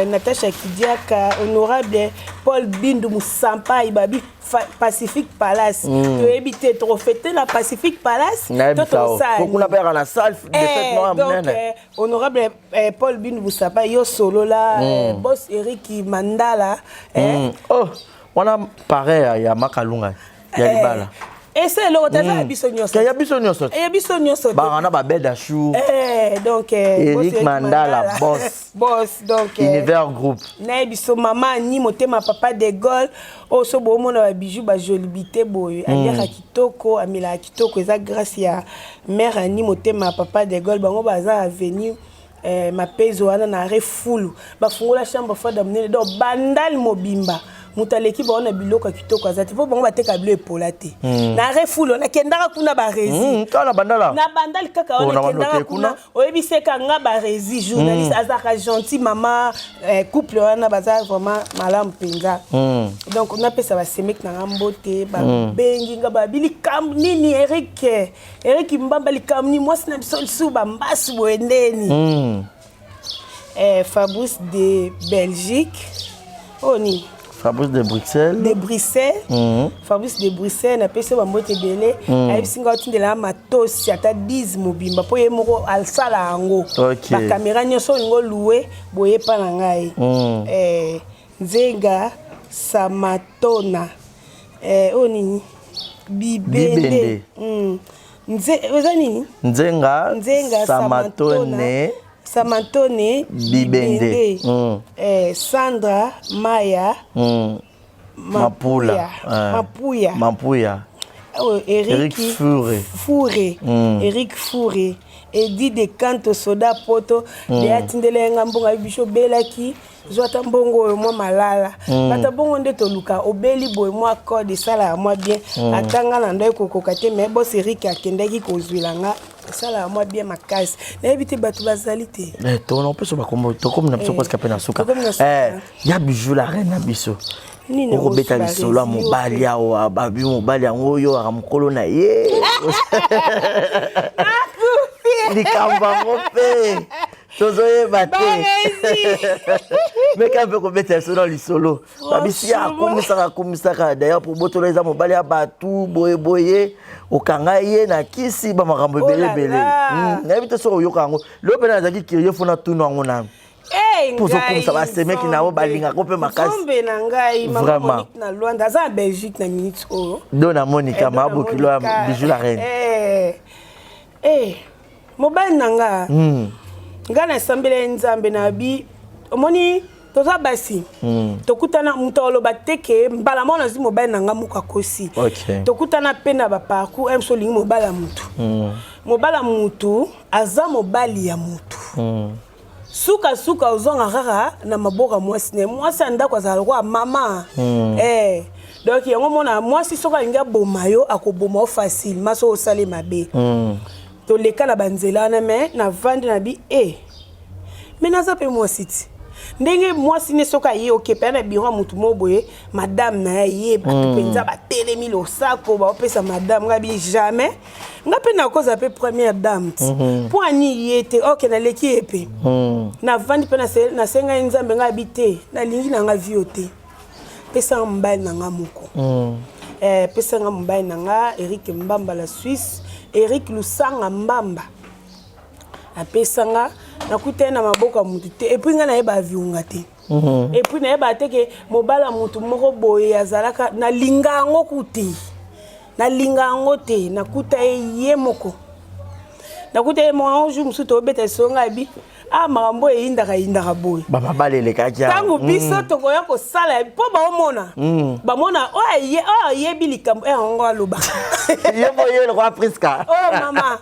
Natacha Kidiaka, honorable Paul Bindu Musampai, babi Pacific Palace. Toyebi te tokofete na Pacific Palace to Nayebisa yo. tosala. Po kuna mpe yaka na salle de fête moko ya Donc, monene. Honorable Paul Bindu Musampai, yo solola boss Eric Mandala. Oh, wana pareil ya Makalunga ya libala. Ese eloko te, aza ya biso nyonso. Ke ya biso nyonso. Ya biso nyonso te. Baka na babed achour. Donc Eric boss. Mandala, boss. Boss, donc Univers Group. Nayebi so mama ani motema papa de Gaulle oyo, so boomona babiju bajolibi te boye, aliaka kitoko, amelaka kitoko, eza grâce ya mare ani motema ya papa de Gaulle. Bango baza avenue Mapezo wana na refulu, bafungola chambre froide ya monene. Donc Bandal mobimba, moto aleki bango na biloko ya kitoko aza te, mpo bango bateka bilo epola te. Na refulu nakendaka kuna, baresi. Kaka na Bandala. Na Bandal kaka. Oh, Wana na bando ekendaka te kuna. Kuna. Oyebiseka nga baresi journaliste azalaka gentil, mama couple wana baza vraiment malamu mpenza. Donc napesa basemeki na nga mbote. Babengi nga, babi likambo nini, Erik, Erik Mbamba, likambo nini, mwasi na biso lisusu bambasu boye ndeni? Fabrice de Belgique, oyo nini? Fabrice de Bruxelles. De Bruxelles. Fabrice de Bruxelles, napesi yo bambote ebele. Ayebisi nga otindela matosi ata 10 mobimba, mpo ye moko asala yango. Bakamera nyonso olingi olue boye epa na ngai. Nzenga Samatona, oyo nini? Bibende. Bibende. Eza nini? Nzenga. Nzenga. Samatone. Samantone. Bibende. Sandra Maya. Mapula. Mapuya. Mapuya. Oh, Eric, Eric Fouré. Fouré. Eric Fouré. Edi de Canto soda poto de atindela ye nga mbongo ayebi biso obelaki zwa ata mbongo oyo mwa malala bato bongo nde toluka obeli boye mwa code esalaka mwa bien. Ata nga na ndoi kokoka te, mais boss Erik akendaki kozwila nga, esalaka mwa bien makasi. Nayebi te, bato bazali te. Eh, tona opesa bakombo, tokomi na biso presque mpe na suka. Tokomi na suka. Eh, ya Bijou la reine na biso, Nini? Okobeta lisolo ya mobali awa, babi mobali yango oyo aka mokolo na ye, likambo yango mpe tozoyeba te. Meka mpe kobeta biso na lisolo, babisi ya akumisaka akumisaka, d'ailleurs po botola eza mobali ya bato boyeboye, okanga ye na kisi, bamakambo ebele ebele. Nayebi te soki oyoka yango. Lelo mpe nazalaki curieux, fo natuna yango nanu. Hey, Mpo ozokumisa basemeki na yo, balingaka mpe makasi. Nzambe na ngai, mama. Vraiment. Monique na Lwanda, aza na Belgique na minute oyo. Do na Monika, Do na mabokilo ya Monica. Bijou la reine. Eh, mobali na nga, nga nasambela ye Nzambe na bi. Omoni, toza basi, tokutana, moto aloba te ke mbala moko nazwi mobali na nga moko akosi. Tokutana mpe na baparcours mso olingi mobali ya motu. Mobali ya motu aza mobali ya motu. Sukasuka ozonga kaka na maboko ya mwasi na ye. Mwasi ya ndako azala lokola mama. Donc yango mona, mwasi soki alingi aboma yo, akoboma yo facilement soki osali mabe. Toleka na banzela wana, me navandi na bi e, me naza mpe mwasi ti ndenge mwasi ne soki aye okepe na biro ya motu moko boye, madame na ye ye, bato mpenza batelemi losako baopesa madame. Ngai bi jamais, nga mpe nakozala mpe première dame ti mpo ani ye te. Ok, naleki ye mpe navandi mpe nasengai Nzambe. Ngai abi te, nalingi na nga vio te, pesanga mobali na nga moko. Pesanga mobali na nga Erik Mbamba la Suisse, Erik Lusanga Mbamba. Apesanga, nakuta ye na maboko ya motu te. Et puis ngai nayeba aviunga te. Et puis nayeba te ke mobali ya motu moko boye azalaka. Nalinga yango ku te, nalinga yango te. Nakuta ye ye moko, nakuta ye moko. Jour mosusu tobeta lisolo, ngai abi ah, makambo oyo eyindaka eyindaka boye. Bamabala elekaki awa. Ntango biso tokoya kosala mpo baomona, bamona oyo oyo ayebi likambo yango aloba. Ye mo ye lokwa Priska. Oh mama,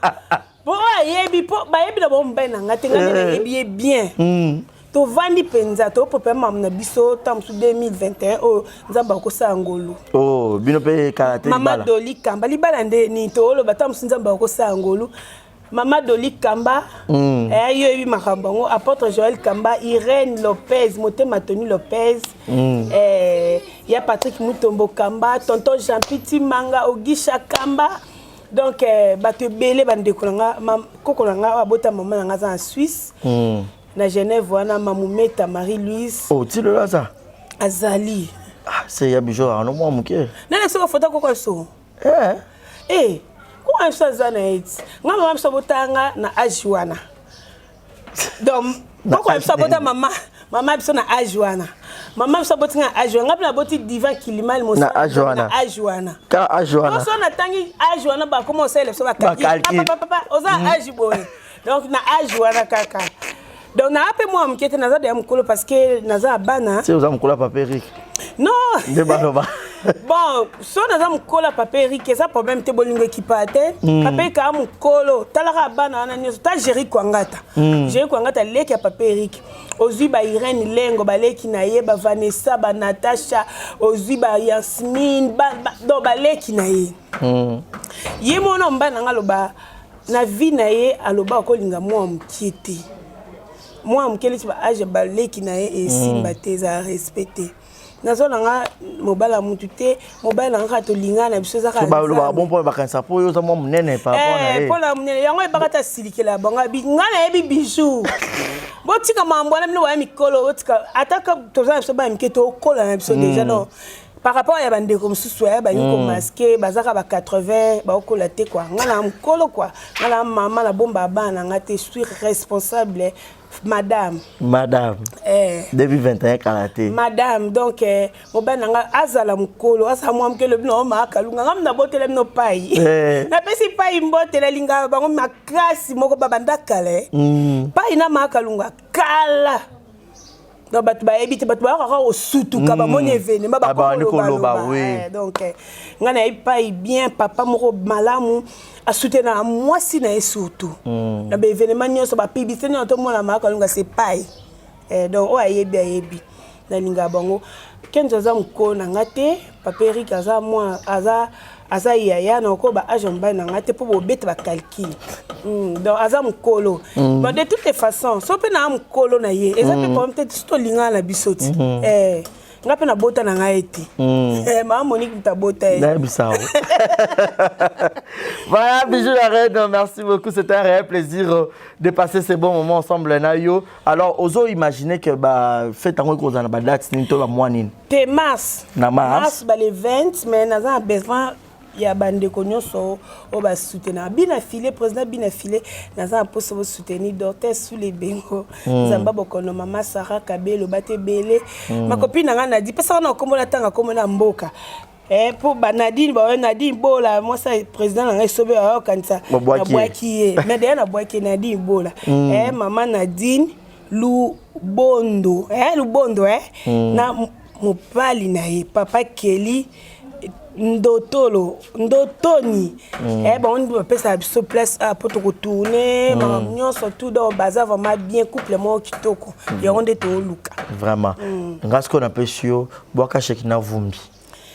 mpo oyo ayebi, mpo bayebi na bango mobali na nga te. Nga nde nayebi ye bien. Tovandi mpenza, topope mamu na biso. Ntango mosusu 2021 oyo Nzambe akosala ngolu. Oh, bino mpe kala te. Mama libala. Doli Kamba, libala nde nini tooloba? Ntango mosusu Nzambe akosala ngolu. Mama Doli Kamba, yo oyebi makambo yango. Apôtre Joel Kamba, Irène Lopez Motema, Tony Lopez, ya Patrick Mutombo Kamba, tonton Jean Piti Manga, Ogisha Kamba. Donc bato ebele, bandeko na nga, koko na nga oyo abota mama na nga aza na Suisse, na Genève wana, Mamumeta Marie Louise. Oh, ti lelo aza? Azali. Ah, se ya Bijou ano mwa moke. Nani soki afota koko biso? Eh. Koko biso aza na ye ti nga mama biso abotanga na age wana. Donc Na koko biso age abota nini? mama biso na age wana, mama biso aboti nga na age wana, nga mpe naboti Divan Kilimali. Na age wana. Na age wana. Ka age wana. So natangi age wana, bakoma osalela biso. Bacalcul. Papa oza age boye. Donc na age wana kaka. Donc naa mpe mwa moke te, naza deya mokolo parce que naza ya bana. Ti oza mokolo ya papa Erik. Non. Nde baloba. Bon, so naza mokolo ya papa Erik, eza problème te. Bolingo ekipa te. Papa Erik aa mokolo, talaka bana wana nyonso. Ta Géri Kwangata, Géri Kwangata leki ya papa Erik. Ozwi ba Irene Lengo, baleki na ye, ba Vanessa, ba Natasha, ozwi ba Yasmine, donc baleki na ye. Ye mona mobali na nga aloba na vie na ye, aloba akolinga mwa mokie te, mwa moke leti ba age ya baleki na ye esimba te, ezala respect te. Nazwa na nga mobali ya mutu te, mobali na nga kaka tolingana na biso, eza kaka So balobaka Nzambe. bon mpo bakanisa mpo oyo oza mwa monene par rapport na ye. Mpo na monene yango ebaka ta silikela bango. Abi nga nayebi Bijou, botika mambo wana, bino baya mikolo, botika. Ata toza na biso baya mike, tokola na biso déjà. Non, par rapport ya bandeko mosusu aya balingi komasquer, bazaka ba 80, baokola te kua. Nga na mokolo kua, nga na mama, nabomba bana na nga te, suis responsable, madame. Madame. 2021 kala te. Madame. Donc mobali na nga azala mokolo, azala mwa moke, elobi na mama Kalunga, nga nabotela bino pai. Napesi pai mbote, nalingaka bango makasi moko, babanda kala. Pai na mama Kalunga kala. Donc bato bayebi te, bato bayakaka kosutuka, bamoni événement. Ah, babandi koloba, Bakoloba. Oui. Donc ngai nayebi pai bien, papa moko malamu, asoutenaka mwasi na ye, surtout na baévénement nyonso, bapublicité nyonso tomona Mama Kalunga, c'est pai. Donc oyo ayebi, ayebi nalingaka bango. Kenzo aza mokolo na nga te, papa Erik aza mwa, aza yaya na oko baage ya mobali na nga te, mpo bobeta bacalcul. Donc aza mokolo. Bon, de toutes les façons, so mpe naa mokolo na ye, eza mpe problème te. So tolingana na biso ti. Nga mpe nabota na ngai ye te. Mama Monique moto abota ye. Nayebisa o. Voilà, Bijou la reine, merci beaucoup. C'était un réel plaisir de passer ces bons moments ensemble na yo. Alors, ozo imaginer que ba fête yango ekozala na ba date nini to ba mois nini? Te, mars. Na mars. Mars, bale 20. Mais naza na besoin ya bandeko nyonso oyo basoutenaka Bina File, président Bina File. Naza na mposa bosoutenir Dortes Sule Bengo, Nzamba Bokono, mama Sara Kabelo, bato ebele, makopi na ngai nadi pesaka na kombo, natanga kombo na mboka. Mpo banadine baoyo, Nadine Bola, mwasi ya président na ngai Esobe, ayokanisa Babwaki ye. nabwaki ye, mais deya nabwaki ye. Nadine Bola, mama Nadine Lubondo, Lubondo, na mobali na ye papa Keli Ndotolo Ndotoni. Bango nde bapesaka biso place a mpo tokotourne makambo nyonso tout. Donc baza vraiment bien, couple moko kitoko, yango nde tooluka. Vraiment. Nga sikoyo napesi yo bwaka Shekina Vumbi.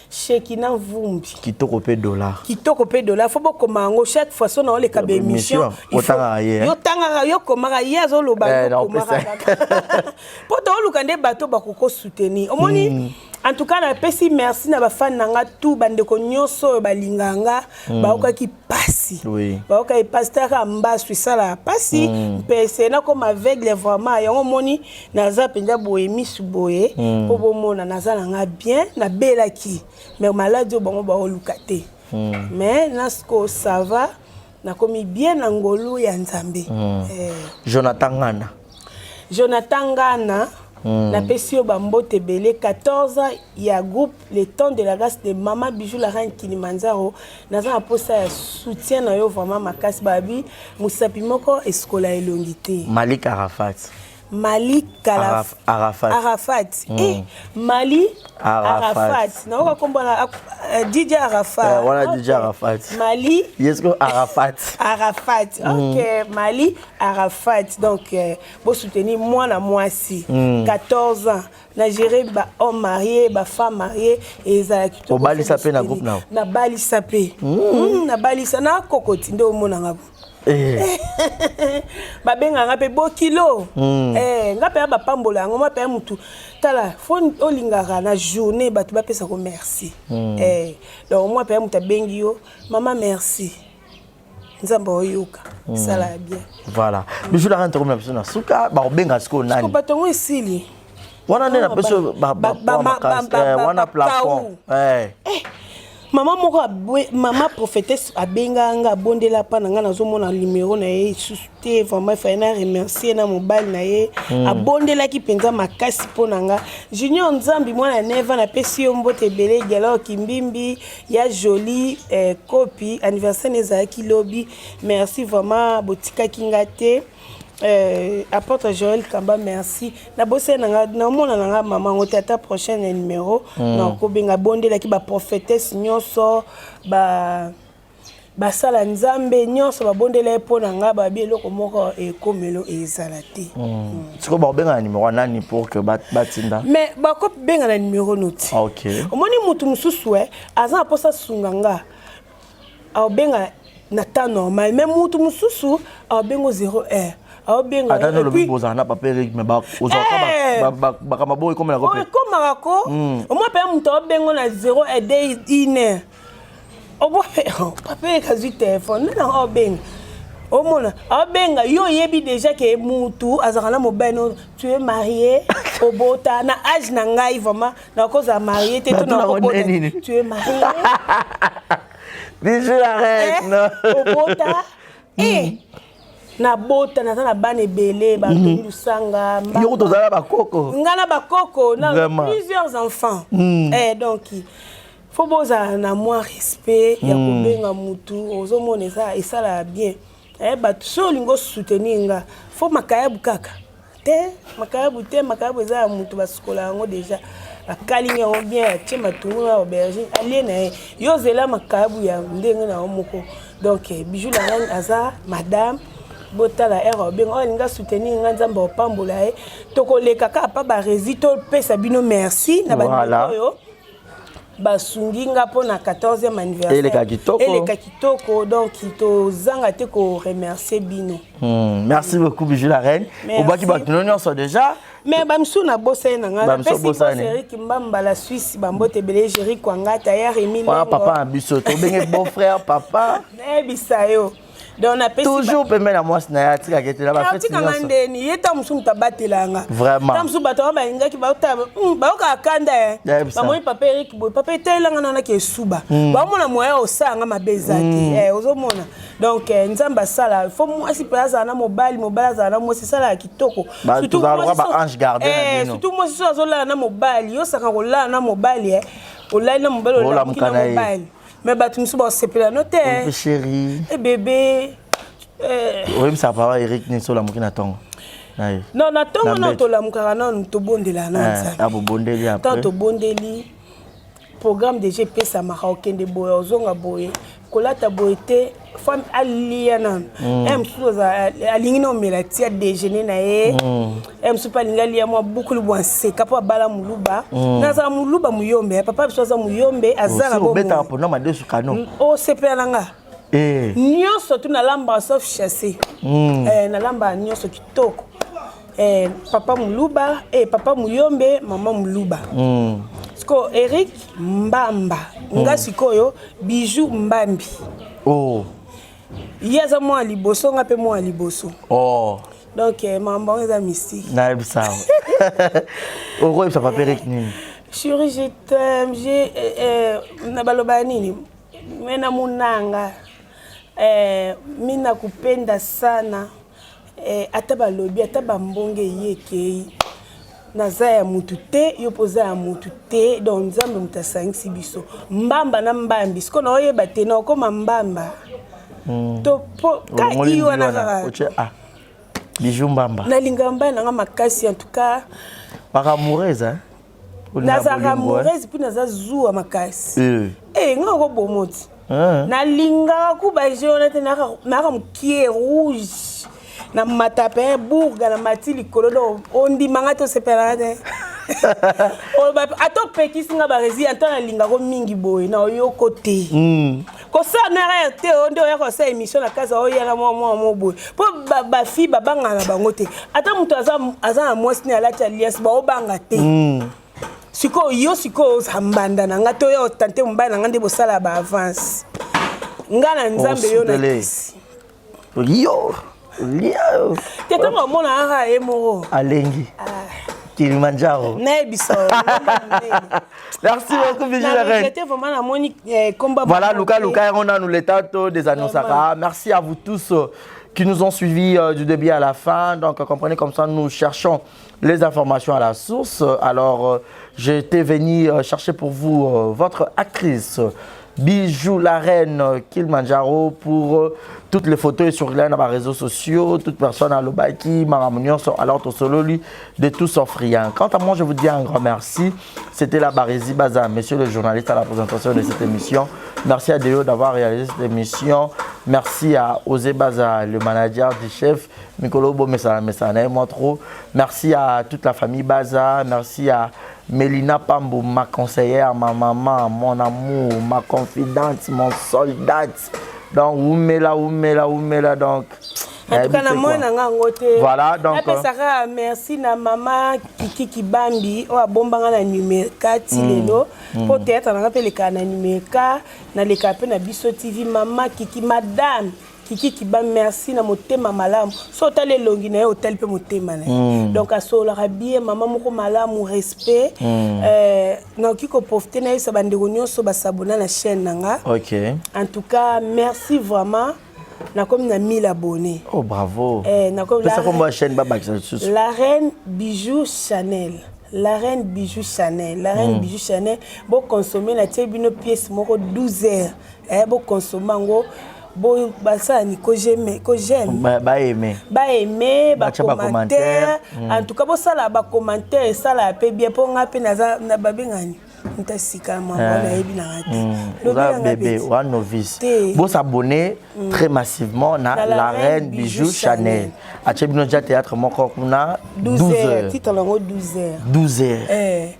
Shekina Vumbi. Kitoko mpe dollar. Kitoko mpe dollar, faut bokoma yango chaque fois so naoleka baémission. Otangaka ye, eh? Yo tangaka, yo komaka, ye azoloba. Eh, yo komaka naopesa. kaka mpo tooluka nde bato bakoko soutenir. Omoni, en tout cas napesi merci na bafani na nga tout, bandeko nyonso oyo balingaka nga, bayokaki pasi. Bayokaki pasi taka mbasu, esalaka pasi mpe se nakoma aveugle vraiment. Yango omoni naza mpenza boye, misu boye, mpo bomona naza na nga bien. Nabelaki, mais maladi oyo bango baoluka te, mais nasiko ça va, nakomi bien na ngolu ya Nzambe. Jonathan Ngana. Jonathan Ngana, napesi yo bambote ebele. 14 ans ya groupe Le Temps de la Grâce de Mama Bijou la reine Kilimanjaro. Naza na mposa ya soutien na yo vraiment makasi. Babi mosapi moko esikola elongi te. Malik Arafat. Mali Kalaf. Arafat. Arafat. Mali Arafat. Arafat. Naoka kombo na DJ Arafat. Wana DJ Arafat. Mali Yesko Arafat. Arafat. Ok, Mali Arafat. Donc bosoutenir mwana mwasi. 14 ans. Na gérer ba homme marié, ba femme mariée et ezalaki kitoko. Obalisa pe na groupe na yo? Nabalisa pe. Nabalisa na kokoti nde omonanga. Babengaka mpe bokilo. Nga mpe ya bapambola yango ma mpe ya mutu. Tala, faut olingaka na journée bato bapesako merci. Donc mwa mpe ya moto abengi yo mama, merci, Nzambe oyoka, esala ya bien. Voilà, Bijou la reine, tokomi na biso na suka. Bakobenga sikoyo nani? Bato yango esili. Wana nde napesi yo makasi. Wana plafond. Mama moko mama prophétesse abengaka nga, abondela mpa na nga. Nazomona numero na ye lisusu te. Vraiment efai na remercier na mobali na ye, abondelaki mpenza makasi mpo na nga. Junior Nzambi, mwana neva, napesi yo mbote ebele. Dialogue Kimbimbi ya Joli, kopi anniversaire na ezalaki lobi, merci vraiment, botikaki nga te. Apôtre Joël Kamba, merci. Nabosani na nga, namona na nga mama yango te. Ata prochaine numéro nakobenga. Bondelaki baprophétesse nyonso, ba basala Nzambe nyonso, babondela ye mpo na nga. Babi eloko moko ekomelo ezala te. Sikoyo bakobenga na numéro ya nani pour que batinda? Mais bakobenga na numéro noti. Omoni, mutu mosusu aza na mposa asunga nga, aobenga na temps normal, mais mutu mosusu aobenga 0 heure, aobenga. Ata nde olobi bozala na papa Erik, mais ozwaka makambo bongo ekomelaka mpe. Ekomaka ko omoi mpe moto aobengo na 0 heure de 1 heure, omoi mpe papa Erik azwi telefone nde nango aobenga. Omona aobenga yo, oyebi déjà ke mutu azalaka na mobali. No, tu es marié, obota. Na age na ngai vraiment nakozala marié te to Batuna ngo nakobota. nde nini? Tu es marié? Bijou la reine, non. Obota? Nabota, naza na bana ebele, batoni lusanga. Yo tozala bakoko. Nga na bakoko na Vraiment. plusieurs enfants. Donc faut bozala na mwa respect ya kobenga mutu. Ozomona, eza esalaka bien. Bato so olingi osoutenir nga, faut makayabu kaka. Te, makayabu te. Makayabu eza ya motu, basukola yango déjà, bakalingi yango bien, atie matungulu na aubergine, alie na ye. Yo ozela makayabu ya ndenge na yo moko. Donc Bijou la Reine aza madame. Botala ere obenga oyo alingi asoutenir nga, Nzambe opambola ye. Tokoleka kaka pa Baresi, topesa bino merci na bandeko oyo basungi nga mpona 14e anniversaire. Eleka kitoko. Eleka kitoko, donc tozanga te koremercier bino. Merci beaucoup, Bijou la Reine. Obwaki bato no nyonso déjà. Mais bamisusu nabosani na ngai. Bamisusu napesi obosani. Boss Erik Mbamba, la Suisse, bambote ebele. Géri Kwangata ya Remi. Wana papa na biso, tobenge beau frère papa. Nayebisa yo, donc napesi toujours pembeni na mwasi na ye, atikaka ete na bafeti atikanga nyonso. Ndeni ye ta mosusu moto abatelanga. Vraiment. Ta mosusu bato wana balingaki bayokaka kanda ye. Nayebisa. Bamoni papa Erik boye, papa etelelanga nanaki esuba, baomona moya osalanga mabe eza te. Ozomona donc Nzambe asala fo mwasi mpe azala na mobali, mobali azala na mwasi, esalaka kitoko. Tozala lokola ba ange gardien na bino. Surtout mwasi so azolala na mobali, yosaka kolala na mobali, olali na mobali, olamuki Olamuka na na ye. mobali, mais bato mosusu baosepela no te. Mpe chéri. E bébé. Oyebisaka papa Erik nini so olamuki na ntongo na ye? Non, na ntongo Na nano mbeto. tolamukaka nanu, tobondela na Nzambe. Abobondeli. Ntango Après tobondeli, programme déjà epesamaka: okende boye, ozonga boye, kolata boye te. Femme alia nanu e mosusu alingi na omela ti adéjeuner na ye. E mosusu mpe alingi alia mwa bukulu bwa nseka mpo abala moluba. Nazala moluba muyombe, papa biso aza muyombe, aza na obetaka mpona madesu kano. Osepela na nga nyonso tu nalambaka sauf chasse. Nalambaka nyonso kitoko. Papa moluba, papa muyombe, mama moluba. Sikoyo Eric Mbamba, nga sikoyo Bijou Mbambi. Ye aza mwana liboso, nga mpe mwana liboso. Donc makambo yango eza mystique. Nayebisa, okoyebisa papa Erik nini? Chéri, je t'aime. J'ai na baloba nini me na munanga, mi nakupenda sana. Ata balobi, ata bambonge ye ekei, naza ya mutu te, yo mpo oza ya mutu te. Donc Nzambe moto asangisi biso, mbamba na mbambi. Sikoyo naoyeba te na okóma mbamba to po ka i wana kaka. Bijou Mbamba. Nalingaka mbai nanga makasi en tout cas. Baka amoureuse, hein? Nazalaka amoureuse mpo naza zuwa makasi. E nga okoboma ti nalingaka ku baje wana te. Nayaka mokie rouge na mata pe burga na mati likolo, do ondimanga te, osepelanga te. Ata opekisi nga, Baresi, ata nalingako mingi boye na oyoko te. Kosala na erreur te. Oyo nde oya kosala émission na kasa, oyaka mwa mwa mo boye mpo bafille babangaka na bango te. Ata moto aza na mwasi ne alati alliance, baobanga te. Sikoyo yo, sikoyo oza mbanda na nga to oya otante mobali na nga nde bosala baavance. Nga na Nzambe, yo na kisi. Yo te, ntango omona kaka ye moko. Alengi Kilimanjaro. Nayebisa. Merci beaucoup, Bijou la Reine. Vraiment namoni komba. Voilà, luka luka yango nanu l'état to des annonçaka. Merci à vous tous qui nous ont suivis du début à la fin. Donc comprenez comme ça, nous cherchons les informations à la source. Alors j'étais venu chercher pour vous votre actrice Bijou la Reine Kilimanjaro pour toutes les photos sur les réseaux sociaux, toute personne alobaki, makambo nyonso, alors tosololi de tout sauf rien. Quant à moi, je vous dis un grand merci. C'était la Barésie Baza, monsieur le journaliste à la présentation de cette émission. Merci à Deo d'avoir réalisé cette émission. Merci à Osé Baza, le manager du chef, Mikolo Bomesana Mesana, moi trop. Merci à toute la famille Baza. Merci à Mélina Pambou, ma conseillère, ma maman, mon amour, ma confidente, mon soldat. Donc, Oumela, Oumela, Oumela, donc. En tout cas, na mwana nga yango te. Voilà, donc. Napesaka merci na mama Kiki Kibambi oyo abombanga na Numérica ti lelo, mpo théâtre nanga mpe elekaka na Numérica, nalekaka mpe na Biso TV. Mama Kiki, madame Kiki Kibambi, merci na motema malamu. So otali elongi na ye, otali mpe motema na ye. Donc asololaka bien, mama moko malamu, respect. Nakoki koprofiter nayebisa bandeko nyonso basabona na chaîne na nga. En tout cas, merci vraiment. Nakomi na 1000 abonnés. Oh, bravo. Nakomi Pesa kombo ya chaîne, babakisa lisusu. La Reine Bijou Chanel, La Reine Bijou Chanel, La Reine Bijou Chanel. Boconsommer, natie bino pièce moko 12 heures. Boconsommer yango. Bo basala ni ko j'aime ko j'aime ba aimer ba aimer ba commentaire mm. En tout cas bosala ba commentaire esala pe bien po nga pe naza na babengani nta sika mama eh. Nayebi na nga te mm. Oza bébé wa novice, bo s'abonner mm. très massivement na, na la reine Bijou Chanel atie bino dia théâtre moko kuna. 12 heures titre nango, 12 heures. 12 heures. Eh.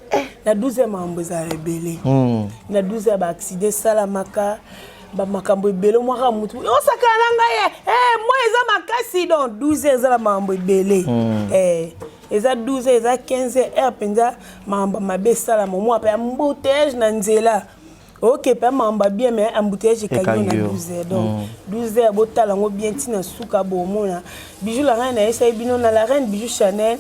Na 12 heures makambo ezala ebele. Na 12 heures baaccident esalamaka, bamakambo ebele mwaka mutu osakana na ngai ye eh, moi eza makasi. Donc 12 heures eza na makambo ebele. Eza 12 heures, eza 15 heures, heure mpenza makambo mabe esalama. Omwa mpe embouteillage na nzela, oke mpe makambo ya bien, mais embouteillage ekangi yo na 12 heures. Donc 12 heures botala yango bien ntina suka, bomona Bijou la Reine nayesaki bino na la reine Bijou Chanel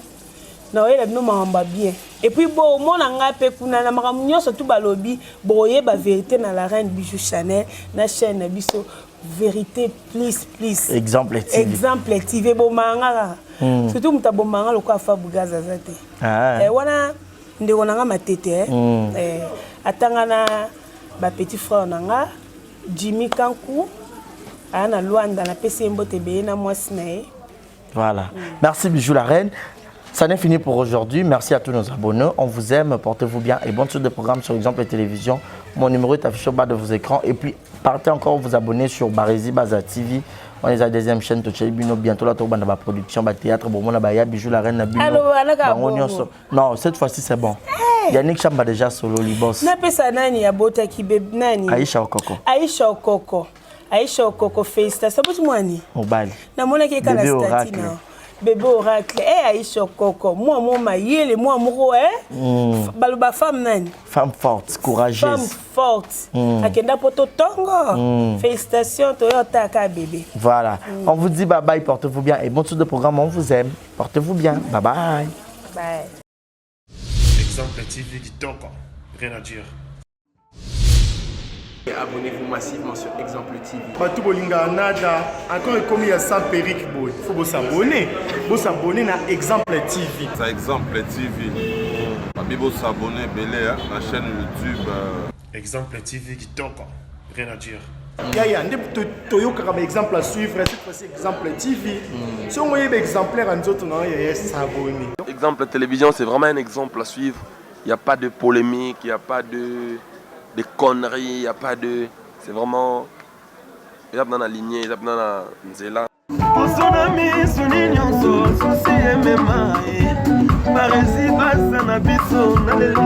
naoyela bino makambo ya bien. Et puis bomona ngai mpe kuna na makambo nyonso tu balobi, bokoyeba vérité na la reine Bijou Chanel na chaîne na biso Vérité Plus Plus. Exemple TV. Exemple TV, bomanga kaka. Surtout moto abomanga lokola Fabugaz aza te. Ah. Eh, wana ndeko na nga Matete eh. Eh, atanga na bapetit frère na nga Jimmy Kanku aya na Lwanda, napesi ye mbote ebele na mwasi na ye. Voilà. Merci Bijou la reine. Ça n'est fini pour aujourd'hui. Merci à tous nos abonnés. On vous aime. Portez-vous bien et bonne suite de programme sur Exemple Télévision. Mon numéro est affiché au bas de vos écrans. Et puis, partez encore vous abonner sur Barési Baza TV. On est à la deuxième chaîne. Toche bino bientôt là, toba na production, ba théâtre, bon, on a Bijou la reine, na bino. Allo, alaka Bango bongo. Nyonso. Non, cette fois-ci c'est bon. Yannick Chamba déjà solo, boss. Napesa nani abotaki bébé nani? Aisha Okoko. Aisha Okoko, Aisha Okoko, félicitation boti mwani. Mobali. Namonaki eka na Bébé stati Oracle. na bébé Oracle e Aisha Okoko mwa mo mayele mwa moko e baloba femme nani? Femme forte, courageuse. Femme forte. Akenda po totongo, félicitation, toyo otaka bébé. Voilà. On vous dit bye bye, portez-vous bien et bonne suite de programme. On vous aime. Portez-vous bien. Bye bye. Bye. Exemple TV kitoko, rien à dire. Et abonnez-vous massivement sur Exemple TV. Bato bolingaka nada encore ekomi ya sans perruque boye, faut bos'abonner, bos'abonner na Exemple TV. Ça, Exemple TV. Babi bos'abonner ebele na chaîne YouTube. Exemple TV kitoko, rien à dire. Yaya nde toyokaka baexemple à suivre. Cette fois-ci Exemple TV, soki oyeba exemplaire ya nzoto na yo, yaya, s'abonner. Exemple Télévision, c'est vraiment un exemple à suivre. Il n'y a pas de polémique, il n'y a pas de conneries, il n'y a pas de. C'est vraiment. Il y a dans la lignée, il y a dans la nzela. Poso na miso ni nyonso susi emema ye Baresi baza na biso na lelo.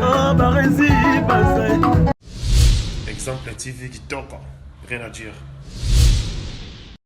Ah, Baresi baza. Exemple TV kitoko, rien à dire.